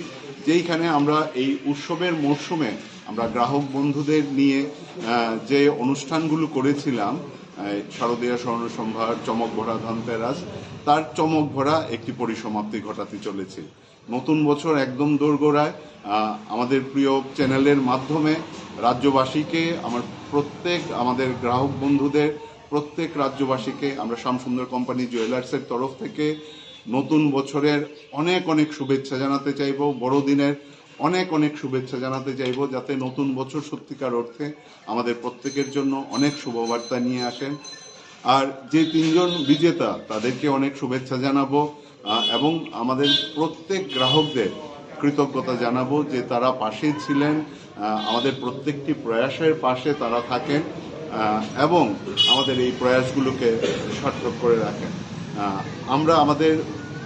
যেইখানে আমরা এই উৎসবের মরশুমে আমরা গ্রাহক বন্ধুদের নিয়ে, আহ, যে অনুষ্ঠানগুলো করেছিলাম, আহ, শারদীয়া স্বর্ণ সম্ভার, চমক ভরা ধনতেরাস, তার চমক ভরা একটি পরিসমাপ্তি ঘটাতে চলেছি। নতুন বছর একদম দোরগোড়ায়। আহ, আমাদের প্রিয় চ্যানেলের মাধ্যমে রাজ্যবাসীকে, আমার প্রত্যেক, আমাদের গ্রাহক বন্ধুদের, প্রত্যেক রাজ্যবাসীকে আমরা শ্যামসুন্দর কোম্পানি জুয়েলার্সের তরফ থেকে নতুন বছরের অনেক অনেক শুভেচ্ছা জানাতে চাইবো, বড়দিনের অনেক অনেক শুভেচ্ছা জানাতে চাইবো, যাতে নতুন বছর সত্যিকার অর্থে আমাদের প্রত্যেকের জন্য অনেক শুভবার্তা নিয়ে আসেন। আর যে তিনজন বিজেতা, তাদেরকে অনেক শুভেচ্ছা জানাবো, আহ, এবং আমাদের প্রত্যেক গ্রাহকদের কৃতজ্ঞতা জানাবো যে তারা পাশে ছিলেন, আহ, আমাদের প্রত্যেকটি প্রয়াসের পাশে তারা থাকেন, আহ, এবং আমাদের এই প্রয়াসগুলোকে সার্থক করে রাখেন। আহ, আমরা আমাদের,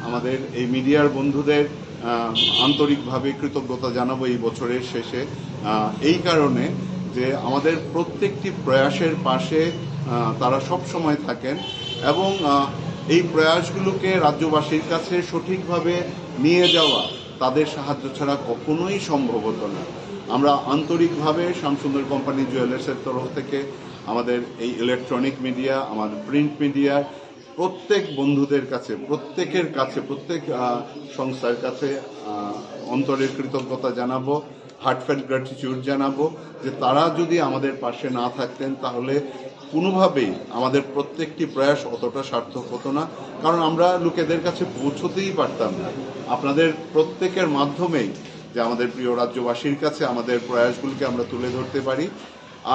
আমাদের এই মিডিয়ার বন্ধুদের, আহ, আন্তরিকভাবে কৃতজ্ঞতা জানাবো এই বছরের শেষে, আহ, এই কারণে যে আমাদের প্রত্যেকটি প্রয়াসের পাশে, আহ, তারা সব সময় থাকেন এবং, আহ, এই প্রয়াসগুলোকে রাজ্যবাসীর কাছে সঠিকভাবে নিয়ে যাওয়া তাদের সাহায্য ছাড়া কখনোই সম্ভব হতো না। আমরা আন্তরিকভাবে শ্যামসুন্দর কোম্পানি জুয়েলার্সের তরফ থেকে আমাদের এই ইলেকট্রনিক মিডিয়া, আমাদের প্রিন্ট মিডিয়ার প্রত্যেক বন্ধুদের কাছে, প্রত্যেকের কাছে, প্রত্যেক, আহ, সংস্থার কাছে, আহ, অন্তরের কৃতজ্ঞতা জানাবো, হার্টফেল্ট গ্র্যাটিটিউড জানাবো যে তারা যদি আমাদের পাশে না থাকতেন, তাহলে কোনোভাবেই আমাদের প্রত্যেকটি প্রয়াস অতটা সার্থক হতো না, কারণ আমরা লোকেদের কাছে পৌঁছতেই পারতাম না। আপনাদের প্রত্যেকের মাধ্যমেই যে আমাদের প্রিয় রাজ্যবাসীর কাছে আমাদের প্রয়াসগুলোকে আমরা তুলে ধরতে পারি।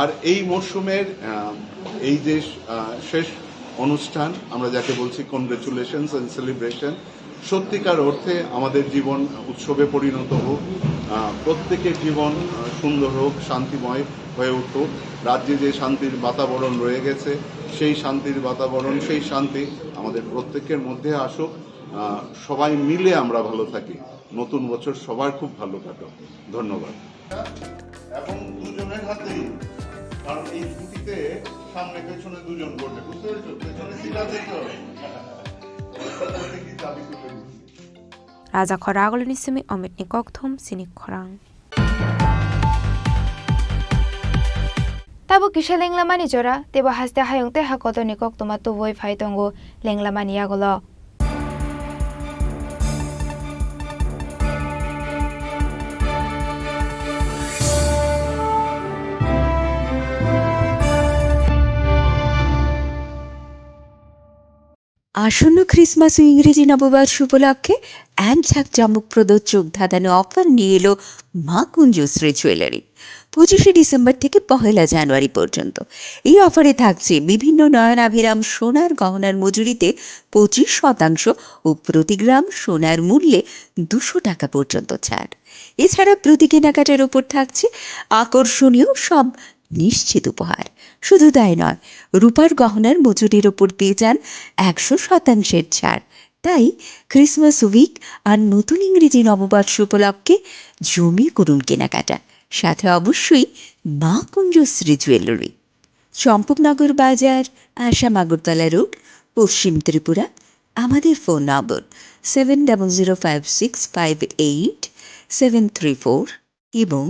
আর এই মরশুমের, আহ, এই যে, আহ, শেষ অনুষ্ঠান, আমরা যাকে বলছি কনগ্রাচুলেশনস অ্যান্ড সেলিব্রেশন, সত্যিকার অর্থে আমাদের জীবন উৎসবে পরিণত হোক, আহ, প্রত্যেকের জীবন, আহ, সুন্দর হোক, শান্তিময় হয়ে উঠুক। রাজ্যে যে শান্তির বাতাবরণ রয়ে গেছে, সেই শান্তির বাতাবরণ, সেই শান্তি আমাদের প্রত্যেকের মধ্যে আসুক। আহ, সবাই মিলে আমরা ভালো থাকি। নতুন বছর সবার খুব ভালো কাটুক। ধন্যবাদ। এবং দুজনের হাতেই, কারণ এই স্কুটিতে সামনে পেছনে দুজন বসে, বুঝতে পেরেছো? পেছনে সিট আছে তো? ওটা থেকে চাবি তুলে নিচ্ছি। Raja khoragulni simi Omitni kokthum sini khorang. Tabuk kisa lenglamani jora, teibo haste hayung tei ha kotorni koktwma tubui phai tongo lenglamani yagulo. আসন্ন ক্রিসমাস ও ইংরেজি নববর্ষ উপলক্ষে এক ঝাঁক চমকপ্রদ চোখ ধাঁধানো অফার নিয়ে এলো মা কুঞ্জশ্রী জুয়েলারি। পঁচিশে ডিসেম্বর থেকে পহেলা জানুয়ারি পর্যন্ত। এই অফারে থাকছে বিভিন্ন নয়নাভিরাম সোনার গহনার মজুরিতে পঁচিশ শতাংশ ও প্রতি গ্রাম সোনার মূল্যে দুশো টাকা পর্যন্ত ছাড়। এছাড়া প্রতি কেনাকাটার উপর থাকছে আকর্ষণীয় সব নিশ্চিত উপহার। শুধু তাই নয়, রূপার গহনার মজুরির উপর পেয়ে যান একশো শতাংশের ছাড়। তাই ক্রিসমাস উইক আর নতুন ইংরেজি নববর্ষ উপলক্ষে জমিয়ে করুন কেনাকাটা, সাথে অবশ্যই মা কুঞ্জশ্রী জুয়েলারি, চম্পকনগর বাজার, আসাম আগরতলা রোড, পশ্চিম ত্রিপুরা। আমাদের phone number seven double zero five six five eight seven three four এবং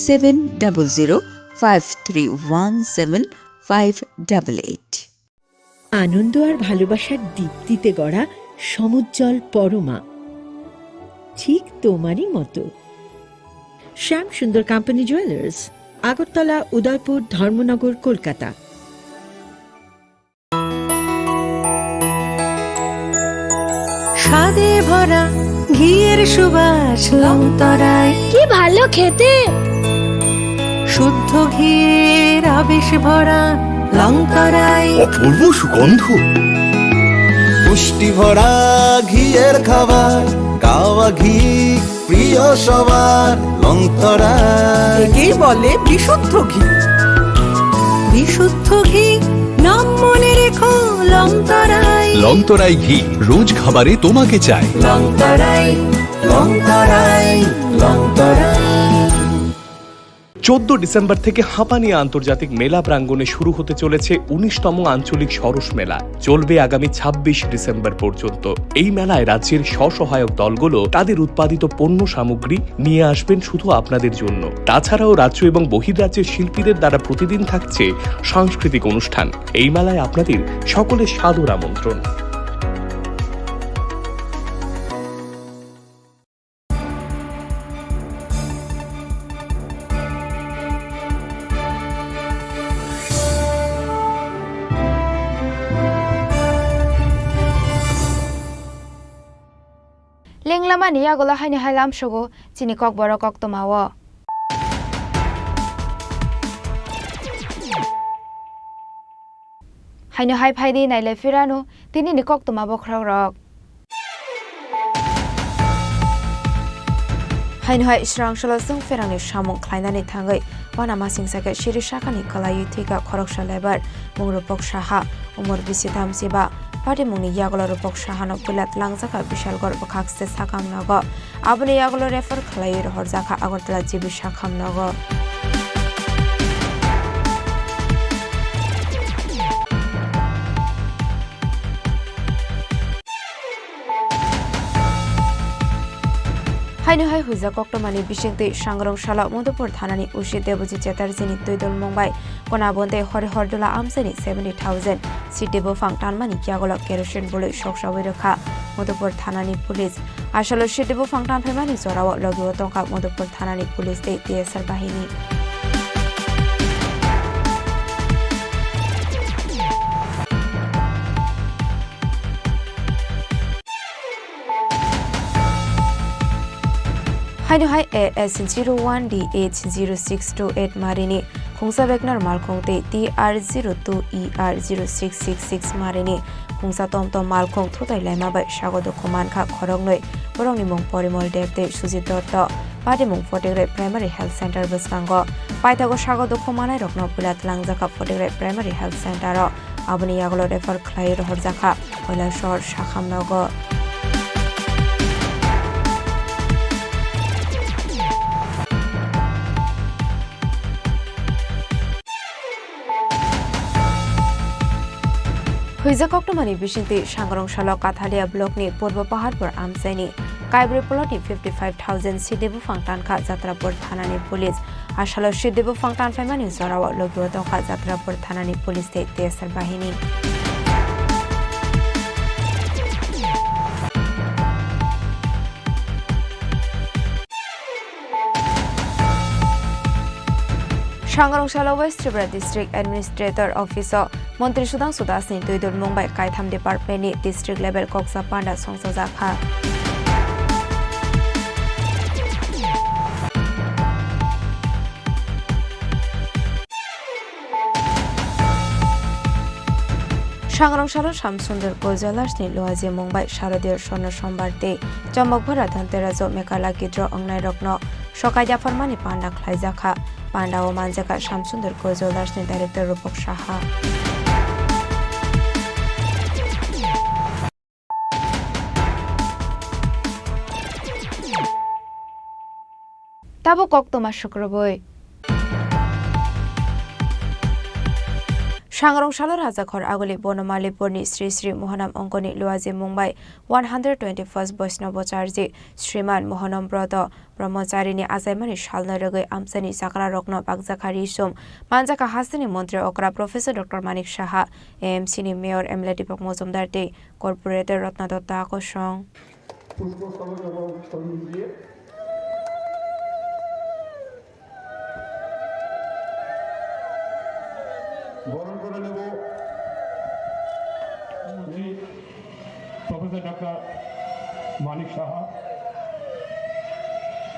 seven double zero five three one seven five double eight. আনন্দ আর ভালোবাসার দীপ্তিতে গড়া সমুজ্জ্বল পরমা, ঠিক তোমারই মতো। শ্যাম সুন্দর কোম্পানি জুয়েলার্স, আগরতলা, উদয়পুর, ধর্মনগর, কলকাতা। স্বাদে ভরা ঘিয়ের সুবাস লংতরাই। কি ভালো খেতে! শুদ্ধ ঘিয়ের আবেশ ভরা লংতরাই। অপূর্ব সুগন্ধ। পুষ্টি ভরা ঘিয়ের খাবার, গাওয়া ঘি প্রিয় সবার লংতরাই। একেই বলে বিশুদ্ধ ঘি। বিশুদ্ধ ঘি, নাম মনে রেখো লংতরাই। লংতরাই ঘি, রোজ খাবারে তোমাকে চাই। লংতরাই, লংতরাই, লংতরাই। চোদ্দ ডিসেম্বর থেকে হাঁপানি আন্তর্জাতিক মেলা প্রাঙ্গণে শুরু হতে চলেছে উনিশতম আঞ্চলিক সরস মেলা। চলবে আগামী ছাব্বিশ ডিসেম্বর পর্যন্ত। এই মেলায় রাজ্যের স্বসহায়ক দলগুলো তাদের উৎপাদিত পণ্য সামগ্রী নিয়ে আসবেন শুধু আপনাদের জন্য। তাছাড়াও রাজ্য এবং বহির্রাজ্যের শিল্পীদের দ্বারা প্রতিদিন থাকছে সাংস্কৃতিক অনুষ্ঠান। এই মেলায় আপনাদের সকলের সাদর আমন্ত্রণ। Lenglamani yagulo haino hai lamsogo chini kokborok koktoma o. Haino hai phaidi nailai phirano tinini koktoma bokhorok rok. Haino hai srang salo chwng pherangni samung khlainani thangwi uanamasingcha khe siri sakani kwlaiwi thwikha khoroksa lebar mung Rupok Saha, umor bisi tamsiba. Patimungni yagulo Rupok Sahano puila tlangjak kha Bishalgarh bwkhakste sakang nogo. Aboni yagulo refer khlaiwi rohorjak kha Agartala G B sakang nogo. Haino hai huijak koktwmani bisingtwi Sangrong salo Madhupur thanani O C Debojit Chatterjee ni twidulmung bai Kona bonde hori hordula amchaini seventy thousand sidi buphang tanmani yagulo kerosene bului soksawi rwkha Madhupur thanani police. Asalo sidi buphang tanphaimani jorao logio tongkha Madhupur thanani police tei T S R bahini. Haino hai A S zero one D H zero six two eight marini khungsa Wagner malkhung tei T R zero two E R zero six six six marini khungsa tom tom malkhung thutai laima bai sago dukhu mankha khoroknwi, borokni mung Porimol Deb tei Sujit Dotto. Patimung Photigrai Primary Health Center bwskango. Paithago sago dukhu manairokno puila twlangjakha Photigrai Primary Health Center o. Aboni yagulo refer khlai rohorjakha Kailasor sakham nogo. Huijak koktwmani bisingtwi Sangrong salo Kathalia block ni Purbo Paharpur amchaini Kaibrwi plot ni fifty five thousand sidi buphang tankha Jatrapur thanani police. Asalo sidi buphang tanphaimani jorao logio tongkha Jatrapur thanani police tei T S R bahini. Sangrong salo West Tripura District Administrator Office o Montri Sudhangshu Das ni twidulmung bai kaitham department ni district level koksa panda songchajak kha. Sangrong salo Samsundur Kojolashni Luajimung bai Sharodiya Sorno Sombar tei Chombok Bhora Dhanteras o Mekala Gidro wngnairokno sokai yapharmani panda khlaijakha. Panda o manjakha Samsundur Kojolashni Director Rupok Saha. Tabuk koktwma sukrubui. Sangrong salo Rajakhor Aguli Bonomalipurni Sri Sri Mohanam Ongkoni Luaji Mungbai one hundred twenty-first Boisnobo Charji Sriman Mohanam Broto Brahmacharini achaimani salno rwgwi amchaini chakrarokno bakjakha risum manjakha hasteni montri okra Professor Doctor Manik Saha, A M C ni Mayor M L A Deepak Mojumdar tei Corporator Ratna Dutta Akosong. পুষ্পস্তবক এবং তৈল দিয়ে বরণ করে নেব Shri professor doctor Manik Saha,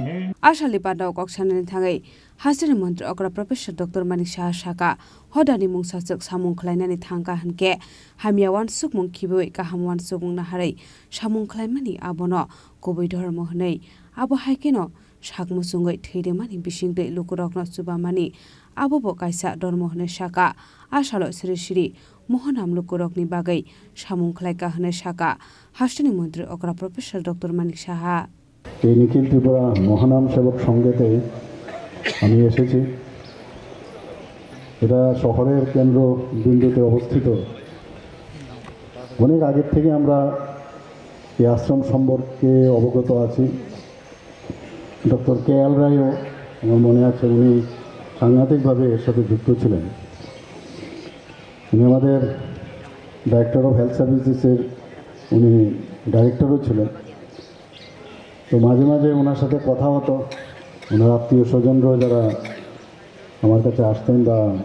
মেরিন। Asali pandao kok sanani thangwi hasteni montri okra Professor Doctor Manik Saha saka, hodani mungsaswk samung khlainani thangkha hinkhe hamya uansukmung khibiwi kaham uansukmung naharwi samung khlaimani abono kubui dhormo hwnwi, abo hai kheno sak muchungwi thwi rwmani bisingtwi lukurokno chubamani abobo kaisa dhormo hwnwi saka. A salo siri siri Mohanam lukurokni bagwi samung khlaikha hwnwi saka hasteni montri okra Professor Doctor Manik Saha. এই নিখিল ত্রিপুরা মহানাম সেবক সঙ্গেতে আমি এসেছি। এটা শহরের কেন্দ্রবিন্দুতে অবস্থিত। অনেক আগের থেকে আমরা এই আশ্রম সম্পর্কে অবগত আছি। ডক্টর কে এল রায়ও আমার মনে আছে, উনি সাংঘাতিকভাবে এর সাথে যুক্ত ছিলেন। উনি আমাদের ডাইরেক্টর অফ হেলথ সার্ভিসেসের উনি ডাইরেক্টরও ছিলেন। তো মাঝে মাঝে ওনার সাথে কথা হতো, ওনার আত্মীয় স্বজনরাও যারা আমার কাছে আসতেন বা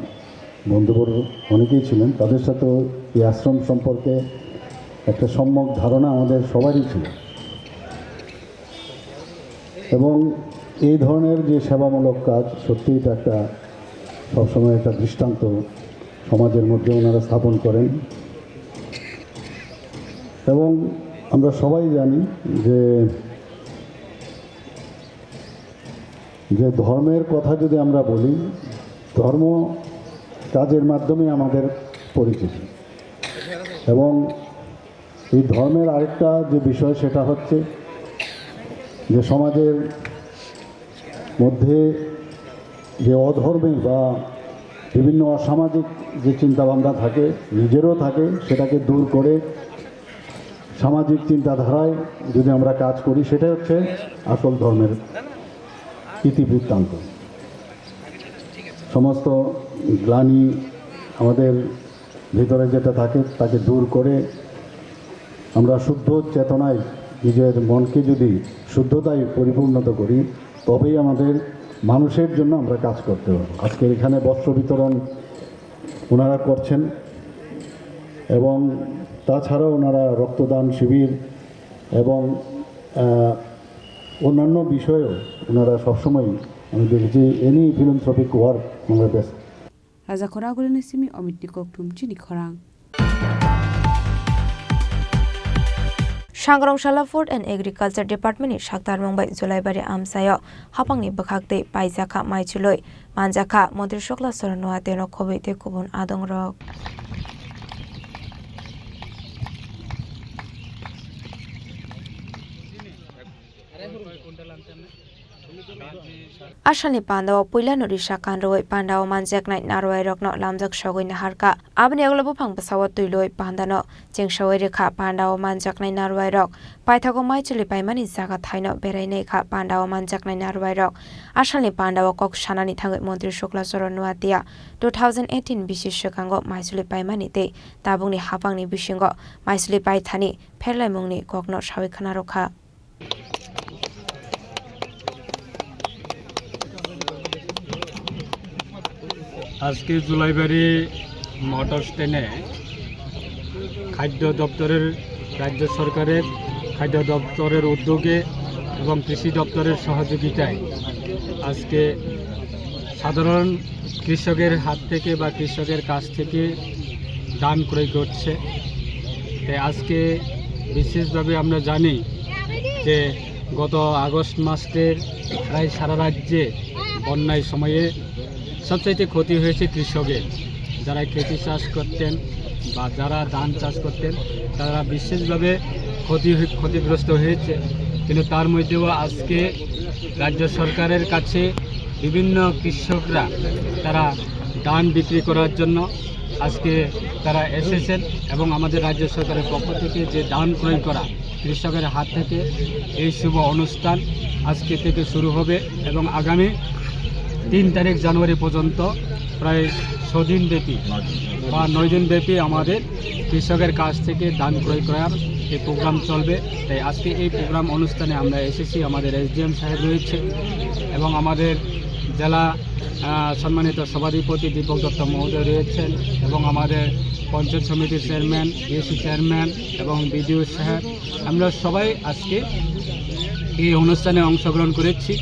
বন্ধুবর্গ অনেকেই ছিলেন, তাদের সাথেও এই আশ্রম সম্পর্কে একটা সম্যক ধারণা আমাদের সবারই ছিল। এবং এই ধরনের যে সেবামূলক কাজ, সত্যিই এটা একটা সবসময় একটা দৃষ্টান্ত সমাজের মধ্যে ওনারা স্থাপন করেন। এবং আমরা সবাই জানি যে, যে ধর্মের কথা যদি আমরা বলি, ধর্ম কাজের মাধ্যমে আমাদের পরিচিতি। এবং এই ধর্মের আরেকটা যে বিষয়, সেটা হচ্ছে যে সমাজের মধ্যে যে অধর্মী বা বিভিন্ন অসামাজিক যে চিন্তাভাবনা থাকে, নিজেরও থাকে, সেটাকে দূর করে সামাজিক চিন্তাধারায় যদি আমরা কাজ করি, সেটাই হচ্ছে আসল ধর্মের ইতিবৃত্তান্ত। সমস্ত গ্লানি আমাদের ভিতরে যেটা থাকে, তাকে দূর করে আমরা শুদ্ধ চেতনায় নিজের মনকে যদি শুদ্ধতায় পরিপূর্ণতা করি, তবেই আমাদের মানুষের জন্য আমরা কাজ করতে পারবো। আজকের এখানে বস্ত্র বিতরণ ওনারা করছেন এবং তাছাড়াও ওনারা রক্তদান শিবির এবং, আহ, অন্যান্য বিষয়েও ওনারা সবসময়, আমি দেখেছি, এনি ফিলান্থ্রপিক ওয়ার্ক ওনারা ব্যস্ত। Raja Khoragulini simi Omitni kokthum chini khorang. Sangrong Sala Food and Agriculture Department ni saktarmung bai Julaibari amchaio hapangni bwkhak tei paijakha maichwlwi manjakha Montri Sukla Saran Noatia no khobwi tei kubun adongrok. A salni pandao puilano risa kanrwi pandao manjaknai narwai rokno lamjak sogwi naharkha. Aboni ulo buphang bwsao twilwi pandano chengsawi rwkha. Pandao manjaknai narwai rok paithago maichwlwi paimani jaga thaino berai naikha. Pandao manjaknai narwai rok a salni pandao kok sanani thangwi Montri Sukla Saran Noatia two thousand eighteen bisi swkango maichwlwi paimani tei tabukni hapangni bisingo maichwlwi paithani pherlaimungni kokno sawi khna rwkha. আজকে জুলাইবাড়ি মোটর স্ট্যান্ডে খাদ্য দপ্তরের, রাজ্য সরকারের খাদ্য দপ্তরের উদ্যোগে এবং কৃষি দপ্তরের সহযোগিতায় আজকে সাধারণ কৃষকের হাত থেকে বা কৃষকের কাছ থেকে ধান ক্রয় করছে। তাই আজকে বিশেষভাবে আমরা জানি যে গত আগস্ট মাসের প্রায় সারা রাজ্যে বন্যার সময়ে সবচাইতে ক্ষতি হয়েছে কৃষকের। যারা খেতি চাষ করতেন বা যারা ধান চাষ করতেন, তারা বিশেষভাবে ক্ষতি হয়ে-, ক্ষতিগ্রস্ত হয়েছে। কিন্তু তার মধ্যেও আজকে রাজ্য সরকারের কাছে বিভিন্ন কৃষকরা তারা ধান বিক্রি করার জন্য আজকে তারা এসেছেন এবং আমাদের রাজ্য সরকারের পক্ষ থেকে যে ধান ক্রয় করা কৃষকের হাত থেকে, এই শুভ অনুষ্ঠান আজকে থেকে শুরু হবে এবং আগামী তিন তারিখ জানুয়ারি পর্যন্ত প্রায় ছদিন ব্যাপী বা নয় দিন ব্যাপী আমাদের কৃষকের কাছ থেকে ধান ক্রয় করার এই প্রোগ্রাম চলবে। তাই আজকে এই প্রোগ্রাম অনুষ্ঠানে আমরা এসেছি, আমাদের এসডিএম সাহেব রয়েছে এবং আমাদের জেলা, আহ, সম্মানিত সভাধিপতি দীপক দত্ত মহোদয় রয়েছেন এবং আমাদের পঞ্চায়েত সমিতির চেয়ারম্যান, ডিএসি চেয়ারম্যান এবং বিডিও সাহেব, আমরা সবাই আজকে এই অনুষ্ঠানে অংশগ্রহণ করেছি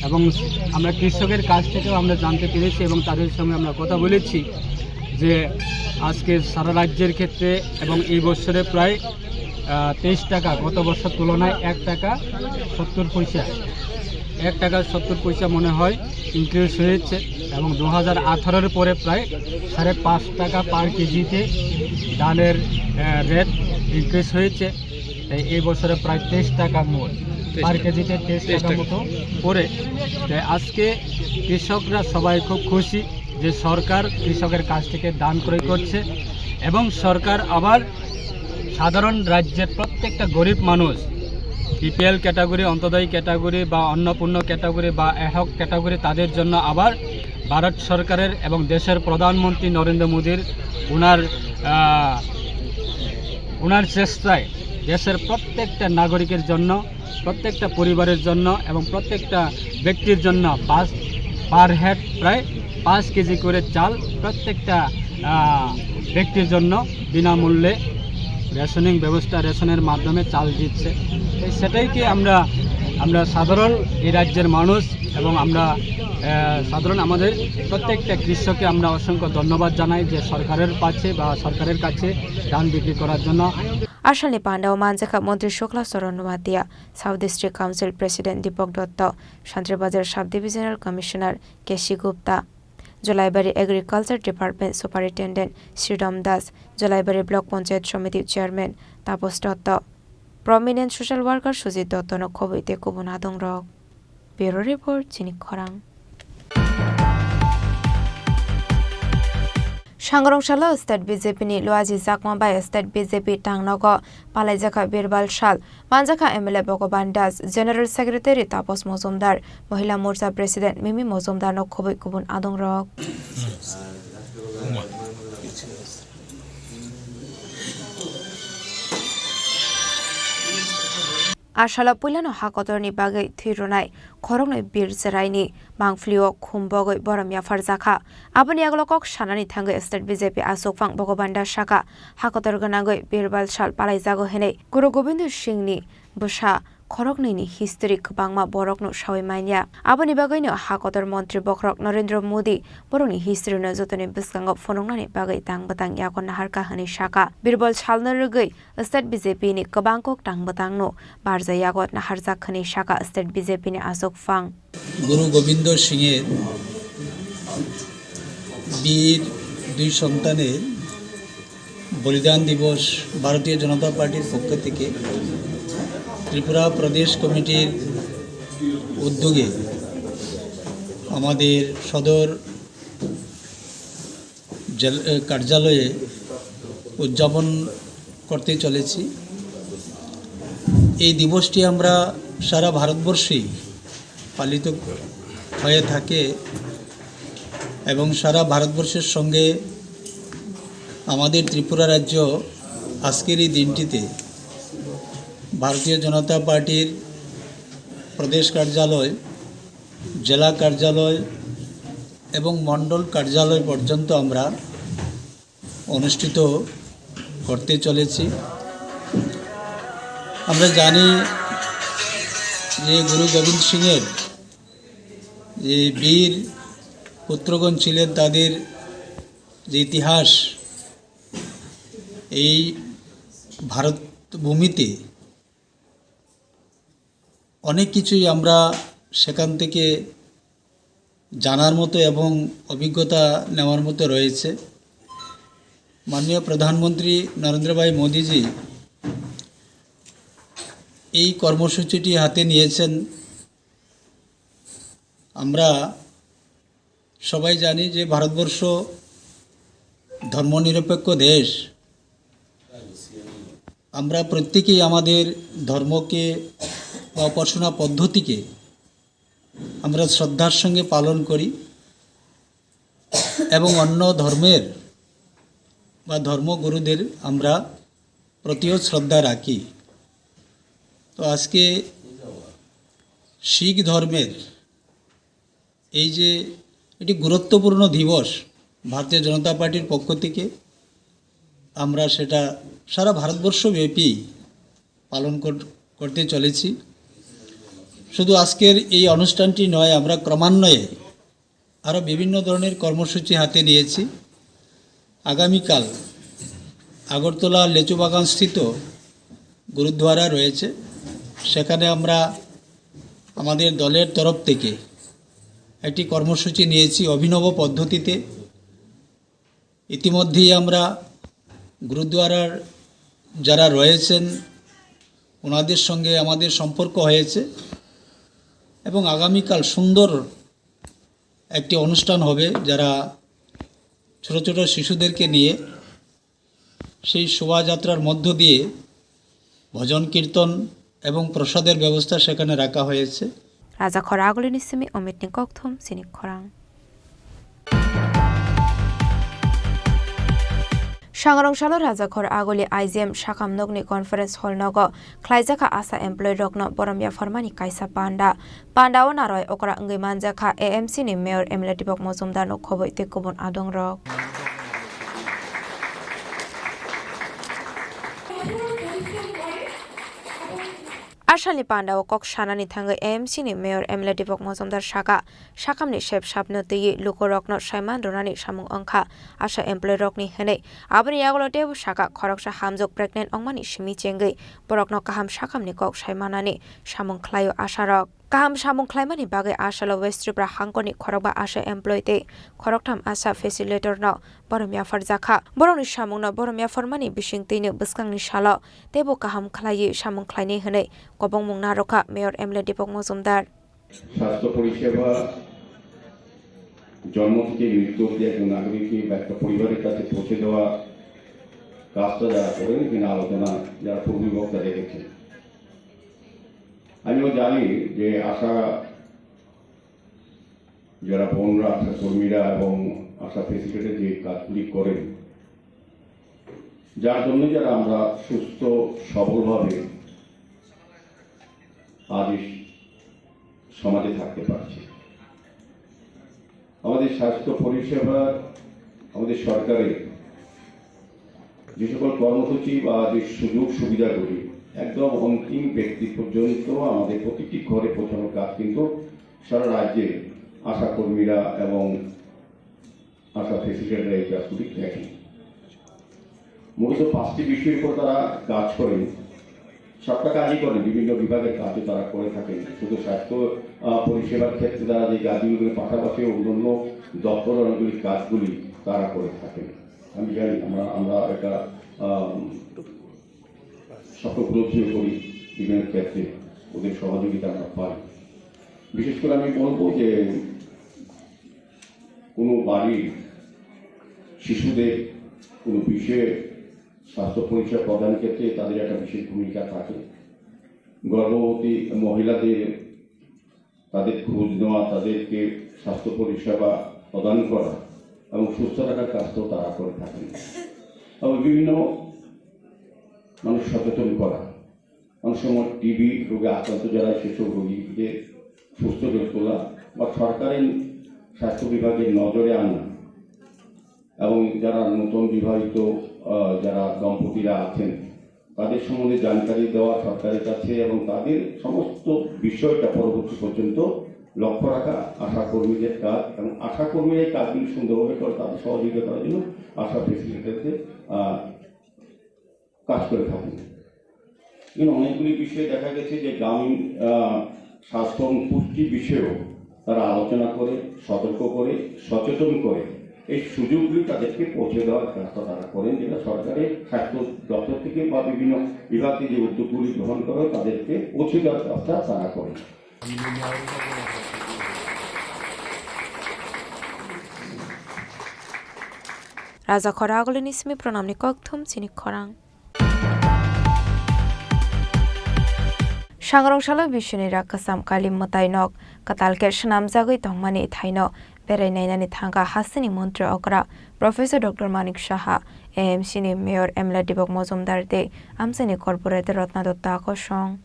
এবং আমরা কৃষকের কাছ থেকেও আমরা জানতে পেরেছি এবং তাদের সঙ্গে আমরা কথা বলেছি যে আজকে সারা রাজ্যের ক্ষেত্রে এবং এই বছরে প্রায়, আহ, তেইশ টাকা, গত বছর তুলনায় এক টাকা সত্তর পয়সা, এক টাকা সত্তর পয়সা মনে হয় ইনক্রিজ হয়েছে এবং দু হাজার আঠারোর পরে প্রায় সাড়ে পাঁচ টাকা পার কেজিতে ধানের, আহ, রেট ইনক্রিজ হয়েছে। এই, এই বছরে প্রায় তেইশ টাকা মোট, তেইশ পার টাকা। কেজিতে তেইশ টাকা তেইশ টাকা। মতো পড়ে। তাই আজকে কৃষকরা সবাই খুব খুশি যে সরকার কৃষকের কাছ থেকে ধান ক্রয় করছে এবং সরকার আবার সাধারণ রাজ্যের প্রত্যেকটা গরিব মানুষ, বিপিএল ক্যাটাগরি, অন্তোদয় ক্যাটাগরি বা অন্নপূর্ণ ক্যাটাগরি বা এহক ক্যাটাগরি, তাদের জন্য আবার ভারত সরকারের এবং দেশের প্রধানমন্ত্রী নরেন্দ্র মোদীর ওনার, আহ, ওনার চেষ্টায় দেশের প্রত্যেকটা নাগরিকের জন্য, প্রত্যেকটা পরিবারের জন্য এবং প্রত্যেকটা ব্যক্তির জন্য পাঁচ, পার হেড প্রায় পাঁচ কেজি করে চাল প্রত্যেকটা, আহ, ব্যক্তির জন্য বিনামূল্যে রেশনিং ব্যবস্থা, রেশনের মাধ্যমে চাল দিচ্ছে। তো সেটাই কি আমরা, আমরা সাধারণ এই রাজ্যের মানুষ এবং আমরা, আহ, সাধারণ আমাদের প্রত্যেকটা কৃষককে আমরা অসংখ্য ধন্যবাদ জানাই যে সরকারের পাশে বা সরকারের কাছে ধান বিক্রি করার জন্য। Asalni pandao manjakha Montri Shukla Charan Noatia, South District Council President Deepak Dutta, Santri Bazar Sub Divisional Commissioner K C Gupta, Jolaibari Agriculture Department Superintendent Sridham Das, Jolaibari Block Panchayat Samiti Chairman Taposh Dutta, Prominent Social Worker Sujit Dutta no khobwi tei kubun adongrok. Bureau Report, Chini Khorang. Sangrong salo State B J P ni Luaji Chakma bai State B J P tangnogo palaijakha Birbal Sal, manjakha M L A Bhogoban Das, General Secretary Taposh Mojumdar, Mohila Morcha President Mimi Mojumdar no khobwi kubun adongrok. A salo puilano ha kotorni bagwi thwi rwnai khoroknwi bir chwraini mangphlio khum bogwi borom yapharjakha. Aboni yagulo kok sanani thangwi State B J P achukphang Bhogoban Das sakha, ha kotor gwnangwi Birbal Sal palaijago hinwi Guru Gobindo Singhni bwsa khoroknwini history kwbangma borokno sawi manya. Aboni bagwino ha kotor montri bokhorok Narendra Modi borokni history no jotoni bwskango phunuknani bagwi tang bwtang yago naharkha hinwi sakha. Birbal Salno rwgwi State B J P ni kwbang kok tang bwtangno barja yago naharjak hinwi sakha State B J P ni achukphang. Guru গোবিন্দ সিংয়ের বীর দুই সন্তানের বলিদান দিবস ভারতীয় জনতা পার্টির পক্ষ থেকে ত্রিপুরা প্রদেশ কমিটির উদ্যোগে আমাদের সদর জেল-, এ, কার্যালয়ে উদযাপন করতে চলেছি। এই দিবসটি আমরা সারা ভারতবর্ষেই পালিত হয়ে থাকে এবং সারা ভারতবর্ষের সঙ্গে আমাদের ত্রিপুরা রাজ্য আজকের এই দিনটিতে ভারতীয় জনতা পার্টির প্রদেশ কার্যালয়, জেলা কার্যালয় এবং মণ্ডল কার্যালয় পর্যন্ত আমরা অনুষ্ঠিত করতে চলেছি। আমরা জানি যে গুরু গোবিন্দ সিংয়ের যে বীর পুত্রগণ ছিলেন, তাদের যে ইতিহাস, এই ভারত ভূমিতে অনেক কিছুই আমরা সেখান থেকে জানার মতো এবং অভিজ্ঞতা নেওয়ার মতো রয়েছে। মাননীয় প্রধানমন্ত্রী নরেন্দ্র ভাই মোদীজি এই কর্মসূচিটি হাতে নিয়েছেন। আমরা সবাই জানি যে ভারতবর্ষ ধর্মনিরপেক্ষ দেশ। আমরা প্রত্যেকেই আমাদের ধর্মকে বা উপাসনা পদ্ধতিকে আমরা শ্রদ্ধার সঙ্গে পালন করি এবং অন্য ধর্মের বা ধর্মগুরুদের আমরা প্রতিও শ্রদ্ধা রাখি। তো আজকে শিখ ধর্মের এই যে একটি গুরুত্বপূর্ণ দিবস, ভারতীয় জনতা পার্টির পক্ষ থেকে আমরা সেটা সারা ভারতবর্ষব্যাপী পালন কর-, করতে চলেছি। শুধু আজকের এই অনুষ্ঠানটি নয়, আমরা ক্রমান্বয়ে আরও বিভিন্ন ধরনের কর্মসূচি হাতে নিয়েছি। আগামীকাল আগরতলা লেচুবাগানস্থিত গুরুদ্বারা রয়েছে, সেখানে আমরা আমাদের দলের তরফ থেকে একটি কর্মসূচি নিয়েছি অভিনব পদ্ধতিতে। ইতিমধ্যেই আমরা গুরুদ্বারার যারা রয়েছেন, ওনাদের সঙ্গে আমাদের সম্পর্ক হয়েছে এবং আগামীকাল সুন্দর একটি অনুষ্ঠান হবে। যারা ছোট ছোট শিশুদেরকে নিয়ে সেই শোভাযাত্রার মধ্য দিয়ে ভজন কীর্তন এবং প্রসাদের ব্যবস্থা সেখানে রাখা হয়েছে। Rajakhor Agulini simi Omitni kokthum chini khorang. Sangrong salo Rajakhor Aguli I G M sakam nokni conference hall nogo khlaijakha ASHA employee rokno borom yapharmani kaisa panda. Panda o naroi okra wngwi manjakha A M C ni mayor M L A Dipok Mojumdar no khoboi tei kubun adong rok. Ashalni panda o kok sanani thangwi A M C ni mayor M L A Dipok Mojumdar saka, sakamni sep sapno twiwi lukurokno saiman rwnani samung wngkha ASHA employee rokni hwnwi. Aboni yagulo teibo saka, khoroksa hamjwk pregnant wngmani simi chengwi borokno kaham sakamni kok saimanani samung khlaio ASHA rok. Kaham samung khlaimani bagwi ASHA lo West Tripura hangkorni khorokba ASHA employee tei khoroktham ASHA facilitator no borom yapharjakha. Borokni samungno borom yapharmani bisingtwino bwskangni salo teibo kaham khlaiwi samung khlainai hwnwi kobongmung narwkha Mayor M L A Dipok Mojumdar. স্বাস্থ্য পরিষেবা জন্ম থেকে মৃত্যু অবধি একজন নাগরিককে বা একটা পরিবারের কাছে পৌঁছে দেওয়া কাজটা যারা করেন, এখানে আলোচনা যারা পূর্বী বক্তা রেখেছেন। আমিও জানি যে আশা, যারা বোনরা, আশা কর্মীরা এবং আশা ফেসিলিটেটর যে কাজগুলি করেন, যার জন্য যারা আমরা সুস্থ সবলভাবে আজ এই সমাজে থাকতে পারছি। আমাদের স্বাস্থ্য পরিষেবা, আমাদের সরকারের যে সকল কর্মসূচি বা যে সুযোগ সুবিধাগুলি একদম অন্তিম ব্যক্তি পর্যন্ত আমাদের প্রতিটি ঘরে পৌঁছানোর কাজ কিন্তু সারা রাজ্যে আশা কর্মীরা এবং আশা ফেসিলিটেটররা এই কাজগুলি দেখেন। মূলত পাঁচটি বিষয়ের উপর তারা কাজ করেন, সবটা কাজই করেন, বিভিন্ন বিভাগের কাজও তারা করে থাকেন। শুধু স্বাস্থ্য, আহ, পরিষেবার ক্ষেত্রে তারা যে কাজগুলি করেন, পাশাপাশি অন্যান্য দপ্তরের অনেকগুলি কাজগুলি তারা করে থাকেন। আমি জানি আমরা, আমরা একটা, আহ, সফল উপলব্ধিও করি বিভিন্ন ক্ষেত্রে, ওদের সহযোগিতা আমরা পাই। বিশেষ করে আমি বলবো যে কোনো বাড়ির শিশুদের কোনো বিষয়ে স্বাস্থ্য পরিষেবা প্রদান ক্ষেত্রে তাদের একটা বিশেষ ভূমিকা থাকে। গর্ভবতী মহিলাদের তাদের খোঁজ নেওয়া, তাদেরকে স্বাস্থ্য পরিষেবা প্রদান করা এবং সুস্থ রাখার কাজটাও তারা করে থাকেন। এবং বিভিন্ন মানুষ সচেতন করা, অনেক সময় টিবি রোগে আক্রান্ত যারা, সেসব রোগীকে সুস্থ করে তোলা বা সরকারের স্বাস্থ্য বিভাগের নজরে আনা এবং যারা নতুন বিবাহিত, আহ, যারা দম্পতিরা আছেন, তাদের সম্বন্ধে জানকারি দেওয়া সরকারের কাছে এবং তাদের সমস্ত বিষয়টা পরবর্তী পর্যন্ত লক্ষ্য রাখা আশা কর্মীদের কাজ এবং আশা কর্মীরা এই কাজগুলি সুন্দরভাবে করে তাদের সহযোগিতা করার জন্য আশা ফেসিলিটেটরদের, আহ, কাজ করে থাকেন। কিন্তু অনেকগুলি বিষয়ে দেখা গেছে যে গ্রামীণ, আহ, স্বাস্থ্য এবং পুষ্টি বিষয়েও তারা আলোচনা করে, সতর্ক করে, সচেতন করে এই সুযোগগুলি তাদেরকে পৌঁছে দেওয়ার কাজটা তারা করেন, যেটা সরকারের স্বাস্থ্য দপ্তর থেকে বা বিভিন্ন বিভাগ থেকে যে উদ্যোগগুলি গ্রহণ করে তাদেরকে পৌঁছে দেওয়ার কাজটা তারা করেন। Rajakhor Agulini simi pranamni kokthum chini khorang. Sangrong salo Bisuni rak kwcham Kali mwtai nok kwtal khe swnamjagwi tongmani thaino berai nainani thangkha hasteni montri okra Professor Doctor Manik Saha, A M C ni Mayor M L A Dipok Mojumdar tei amchaini corporator Ratna Dutta Akosong.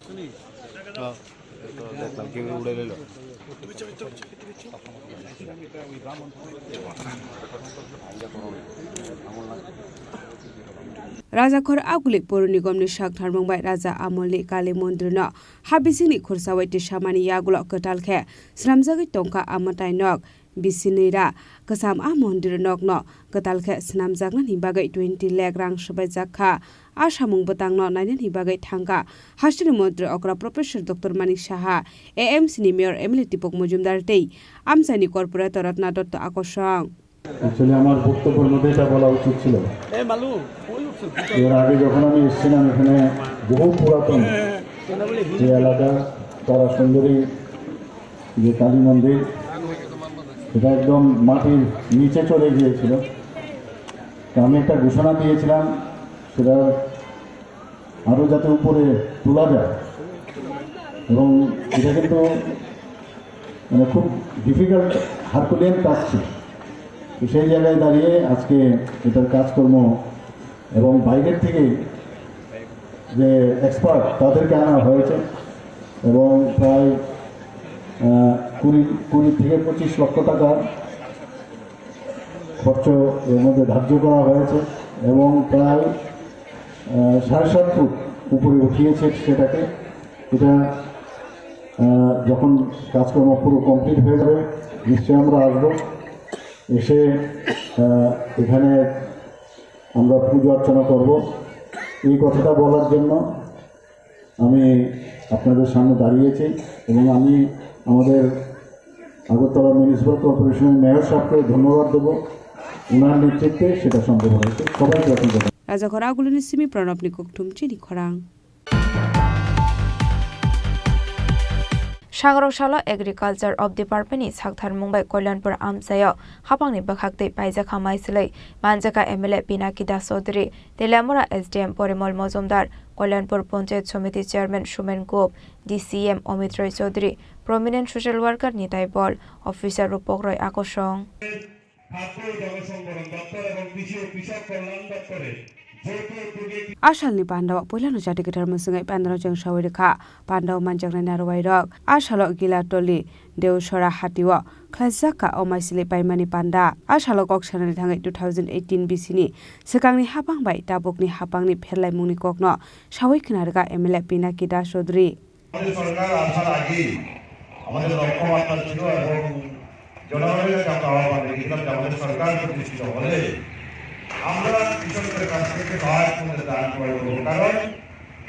Rajakhor Aguli Poro Nigomni sak tharmung bai Raja Amolni Kali Mondirno ha bisingni khursawi tisamani yagulo kwtal khe swnamjagwi tongkha a mwtai nok. Bisinwi ra kwcham a mondir nokno kwtal khe swnamjaknani bagwi twenty lakh rang swbaijak kha. A samung bwtangno nainani bagwi thangkha hasteni montri okra Professor Doctor Manik Saha, A M C ni Mayor M L A Dipok Mojumdar tei amchaini corporator Ratna Dutta Akosong. Actually, আমার বক্তব্যের মধ্যে এটা বলা উচিত ছিল। এর আগে যখন আমি এসেছিলাম এখানে, বহু পুরাতন যে এলাকা, তারা সুন্দরী যে কালী মন্দির, এটা একদম মাটির নিচে চলে গিয়েছিল। আমি একটা ঘোষণা দিয়েছিলাম, সেটা আরও যাতে উপরে তোলা যায়, এবং এটা কিন্তু মানে খুব ডিফিকাল্ট, হারকুলিয়ান টাস্ক ছিল। তো সেই জায়গায় দাঁড়িয়ে আজকে এটার কাজকর্ম এবং বাইরের থেকে যে এক্সপার্ট, তাদেরকে আনা হয়েছে এবং প্রায় আহ, কুড়ি কুড়ি থেকে পঁচিশ লক্ষ টাকা খরচ এর মধ্যে ধার্য করা হয়েছে এবং প্রায় আহ, সাড়ে সাত ফুট উপরে উঠিয়েছে সেটাকে। এটা আহ, যখন কাজকর্ম পুরো কমপ্লিট হয়ে যাবে, নিশ্চয়ই আমরা আসবো, এসে আহ, এখানে আমরা পুজো অর্চনা করব। এই কথাটা বলার জন্য আমি আপনাদের সামনে দাঁড়িয়েছি এবং আমি আমাদের আগরতলা মিউনিসিপ্যাল কর্পোরেশনের মেয়র সাহেবকে ধন্যবাদ দেব, ওনার নেতৃত্বে সেটা সম্ভব হয়েছে। সবাইকে অসংখ্য ধন্যবাদ। Rajakhor Agulini simi Pranabni kokthum chini khorang. Sangrok salo Agriculture of Department ni sakthar mungbai Kalyanpur amchaio hapangni bwkhak twi paijakha maichwlwi manjakha M L A Pinaki Das Chaudhary, Teliamura S D M Porimol Mojumdar, Kalyanpur Panchayat Somiti Chairman Sumen Gop, D C M Amit Roy Chaudhary, prominent social worker Nitai Bol, officer Rupok Roy Akosong. খাদ্য ও জনসংবরণ দপ্তর এবং কৃষি ও কৃষক কল্যাণ দপ্তরের যৌথ উদ্যোগে A salni pandao puilano jati kwthar mwswngwi pandano chwng saui rwkha. Pandao manjaknai narwai rok. A salo Gilatoli Deusora hatio khlaijak kha o maichwlwi paimani panda. A salo kok sanani thangwi two thousand eighteen bisini swkangni hapang bai tabukni hapangni pherlaimungni kokno saui khna rwkha M L A Pinaki Das Chaudhary. আমাদের সরকার আসার আগেই আমাদের লক্ষ্যমাত্রা ছিল এবং জনগণের কাছে আমরা আহ্বান রেখেছিলাম যে আমাদের সরকার প্রতিষ্ঠিত হলে আমরা কৃষকদের কাছ থেকে সহায়ক মূল্যে ধান ক্রয় করবো, কারণ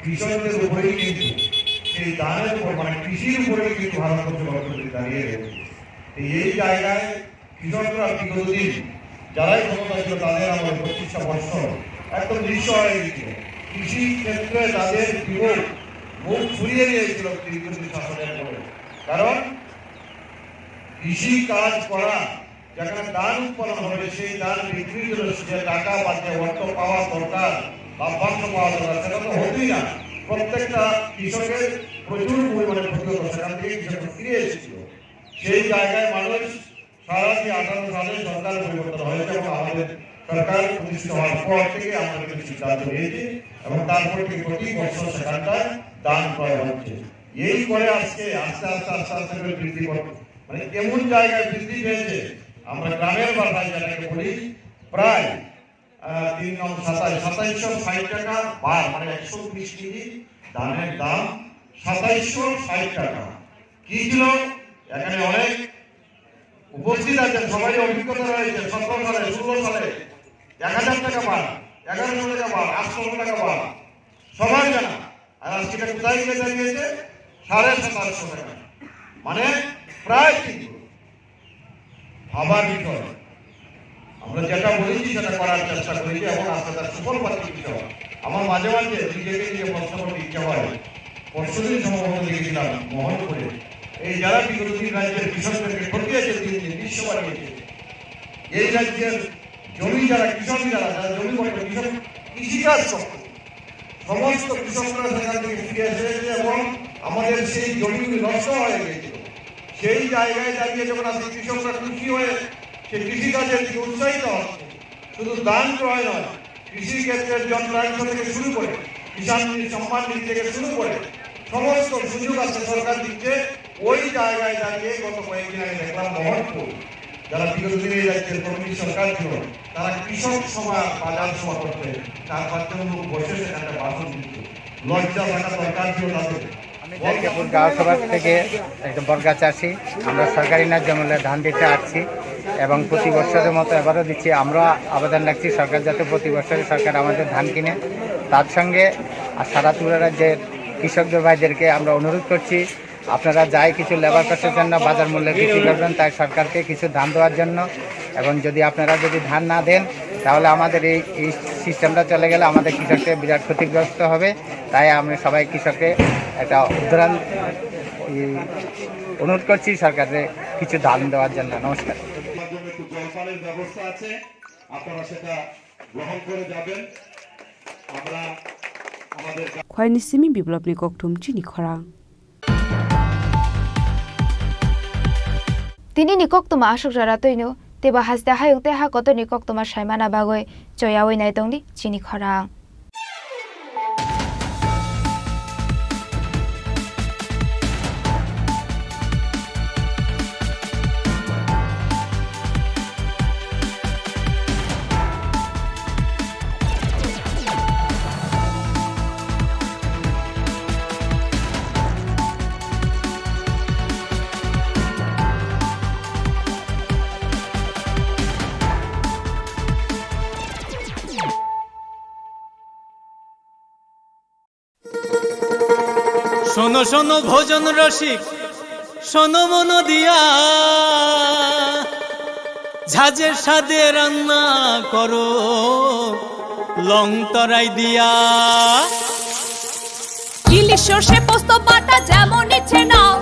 কৃষকদের উপরেই কিন্তু, সেই ধানের উপর, মানে কৃষির উপরেই কিন্তু ভারতবর্ষের অর্থনীতি দাঁড়িয়ে রয়েছে। তো এই জায়গায় কৃষকরা বিগত দিন যারাই ক্ষমতা ছিল তাদের আমলে পঁচিশটা বছর একদম নিঃস্ব হয়ে গেছিল। কৃষি ক্ষেত্রে তাদের বিমুখ মুখ ঘুরিয়ে দিয়েছিল বিগত শাসনের পরে। কারণ কৃষি কাজ করা, যেখানে ধান উৎপাদন হবে, সেই ধান বিক্রির জন্য যে টাকা বা যে অর্থ পাওয়া দরকার, লভ্যাংশ পাওয়া দরকার, সেটা তো হতোই না। প্রত্যেকটা কৃষকের প্রচুর পরিমাণে ক্ষতি হতো, সেখান থেকে কৃষক ফিরে এসেছিল। সেই জায়গায় মানুষ সারাশি আঠারো সালে সরকার পরিবর্তন হয়েছে এবং আমাদের সরকার প্রতিষ্ঠিত হওয়ার পর থেকে আমরা কিন্তু সিদ্ধান্ত নিয়েছি এবং তারপর থেকে প্রতি বছর সেখানটায় ধান ক্রয় হচ্ছে। এই করে আজকে আস্তে আস্তে আস্তে আস্তে করে বৃদ্ধি করতে, মানে এমন জায়গায় বৃদ্ধি পেয়েছে, আমরা গ্রামের ভাষায় যেটাকে বলি প্রায়, আহ, তিন নং সাতাইশ, সাতাইশশো ষাট টাকা বার, মানে একশো বিশ কেজি ধানের দাম সাতাইশশো ষাট টাকা। কি ছিল? এখানে অনেক উপস্থিত আছেন, সবারই অভিজ্ঞতা রয়েছে, সতেরো সালে, ষোলো সালে এক হাজার টাকা বার, এগারোশো টাকা বার, আটশো টাকা বার, সবার জানা। আর আজকে এটা কোথায় গিয়ে দাঁড়িয়েছে? সাড়ে সাতাশশো টাকা, মানে প্রায় তিন গুণ। ভাবার বিষয়, আমরা যেটা বলেছি সেটা করার চেষ্টা করেছি এবং আজকে তার সুফল পাচ্ছি কৃষক। আমার মাঝে মাঝে নিজেকে নিজে প্রশ্ন করতে ইচ্ছা হয়, পরশুদিন সম্ভবত দেখেছিলাম মোহনপুরে, এই যারা বিগত দিন রাজ্যের কৃষকদেরকে ঠকিয়েছে, দিন দিন নিঃস্ব বানিয়েছে, এই রাজ্যের জমি যারা, কৃষক যারা, যারা জমি বটে কৃষক, কৃষিকাজ করত, সমস্ত কৃষকরা সেখান থেকে ফিরে এসেছে এবং আমাদের সেই জমিগুলি নষ্ট হয়ে গিয়েছিল। সেই জায়গায় দাঁড়িয়ে যখন আজকে কৃষকরা খুশি হয়ে সেই কৃষিকাজের দিকে উৎসাহিত হচ্ছে, শুধু ধান ক্রয় নয়, কৃষি ক্ষেত্রের যন্ত্রাংশ থেকে শুরু করে, কিষাণ সম্মান নিধি থেকে শুরু করে সমস্ত সুযোগ আছে সরকার দিচ্ছে। ওই জায়গায় দাঁড়িয়ে গত কয়েকদিন আগে দেখলাম মোহনপুর, যারা বিগত দিনে এই রাজ্যের কমিউনিস্ট সরকার ছিল, তারা কৃষক সভা, বাজার সভা করতে চার পাঁচজন লোক বসে সেখানে ভাষণ দিচ্ছে। লজ্জা থাকা দরকার ছিল তাদের। আমি জাকিরপুর গাঁও সভা থেকে একজন বর্গা চাষি, আমরা সরকারি ন্যায্য মূল্যে ধান দিতে আসছি এবং প্রতি বছরের মতো এবারও দিচ্ছি। আমরা আবেদন রাখছি সরকার যাতে প্রতি বছরই সরকার আমাদের ধান কিনে। তার সঙ্গে আর সারা ত্রিপুরা রাজ্যের কৃষকদের ভাইদেরকে আমরা অনুরোধ করছি, আপনারা যাই কিছু লেবার কস্টের জন্য বাজার মূল্যে বিক্রি করবেন, তাই সরকারকে কিছু ধান দেওয়ার জন্য। এবং যদি আপনারা যদি ধান না দেন, তাহলে আমাদের এই, এই সিস্টেমটা চলে গেলে আমাদের কৃষকদের বিরাট ক্ষতিগ্রস্ত হবে। তাই আমরা সবাই কৃষককে একটা উদাহরণ, এই, অনুরোধ করছি সরকারকে কিছু ধান দেওয়ার জন্য। নমস্কার। মাধ্যমে একটু জলপানের ব্যবস্থা আছে, আপনারা সেটা গ্রহণ করে যাবেন। আমরা আমাদের কা- Khwaini simi biplopni kokthum chini khorang. Tinini koktwma aswk jora twino, teibo haste hayung tei ha kotorni koktwma saimana bagwi choyaui nai tongdi chini khorang. শোনো শোনো ভোজন রসিক, শোনো মন দিয়া, ঝাঁঝের স্বাদে রান্না করো লং তরাই দিয়া। ইলিশ সর্ষে পোস্ত বাটা যেমন ইচ্ছে নাও,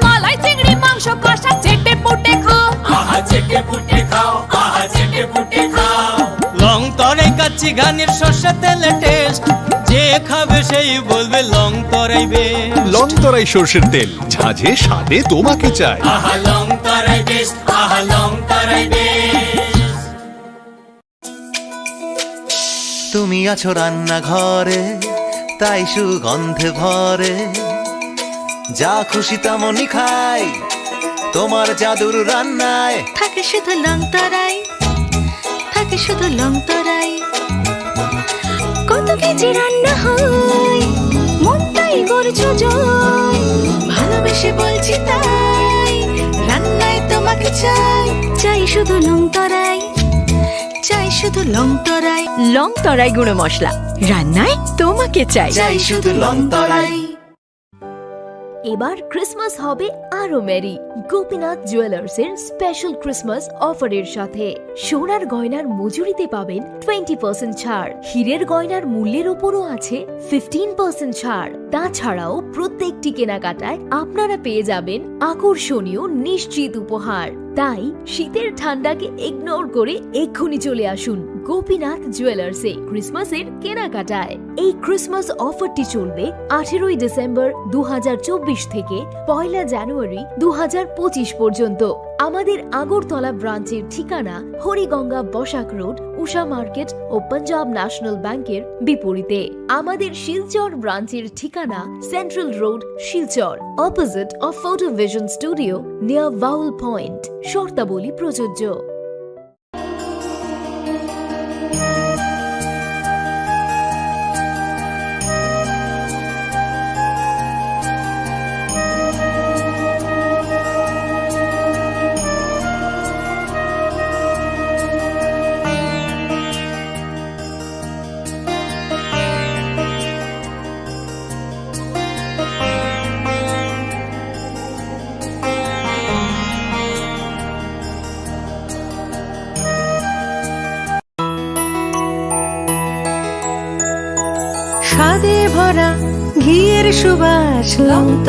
মালাই চিংড়ি মাংস কষা চেটে পুটে খাও। আহা চেটে পুটে খাও, আহা চেটে পুটে খাও। লং তরাই কাচ্চি ঘানির সর্ষে তেলে টেস্ট, যে খাবে সেই বলবে লং তরাই বেস্ট। লং তরাই সর্ষের তেল, ঝাঁঝে স্বাদে তোমাকে চাই। আহা লং তরাই বেস্ট, আহা লং তরাই বেস্ট। তুমি আছো রান্নাঘরে, তাই সুগন্ধে ভরে। যা খুশি তেমনই খাই, তোমার জাদুর রান্নায়। থাকে শুধু লং তরাই, থাকে শুধু লং তরাই। কত কেজি রান্না হয়, মনটাই করছো জয়। ভালোবেসে বলছি তাই, রান্নায় তোমাকে চাই। চাই শুধু লং তরাই, চাই শুধু লং তরাই। লং তরাই গুঁড়ো মশলা, রান্নায় তোমাকে চাই। চাই শুধু লং তরাই। এবার ক্রিসমাস হবে আরো মেরি গোপীনাথ জুয়েলার্সের স্পেশাল ক্রিসমাস অফারের সাথে। সোনার গয়নার মজুরিতে পাবেন টোয়েন্টি পার্সেন্ট ছাড়, হীরের গয়নার মূল্যের ওপরও আছে ফিফটিন পার্সেন্ট ছাড়। তাছাড়াও প্রত্যেকটি কেনাকাটায় আপনারা পেয়ে যাবেন আকর্ষণীয় নিশ্চিত উপহার। তাই শীতের ঠান্ডাকে ইগনোর করে এক্ষুনি চলে আসুন গোপীনাথ জুয়েলার্সে ক্রিসমাসের কেনাকাটায়। এই ক্রিসমাস অফারটি চলবে আঠেরোই ডিসেম্বর দু হাজার চব্বিশ থেকে পয়লা জানুয়ারি দু হাজার পঁচিশ পর্যন্ত। আমাদের আগরতলা ব্রাঞ্চের ঠিকানা হরিগঙ্গা বসাক রোড, উষা মার্কেট ও পাঞ্জাব ন্যাশনাল ব্যাংকের বিপরীতে। আমাদের শিলচর ব্রাঞ্চের ঠিকানা central road, Silchar, opposite of photo vision studio, near Bhaul point. শর্তাবলী প্রযোজ্য। স্বাদে ভরা ঘিয়ের সুবাস লং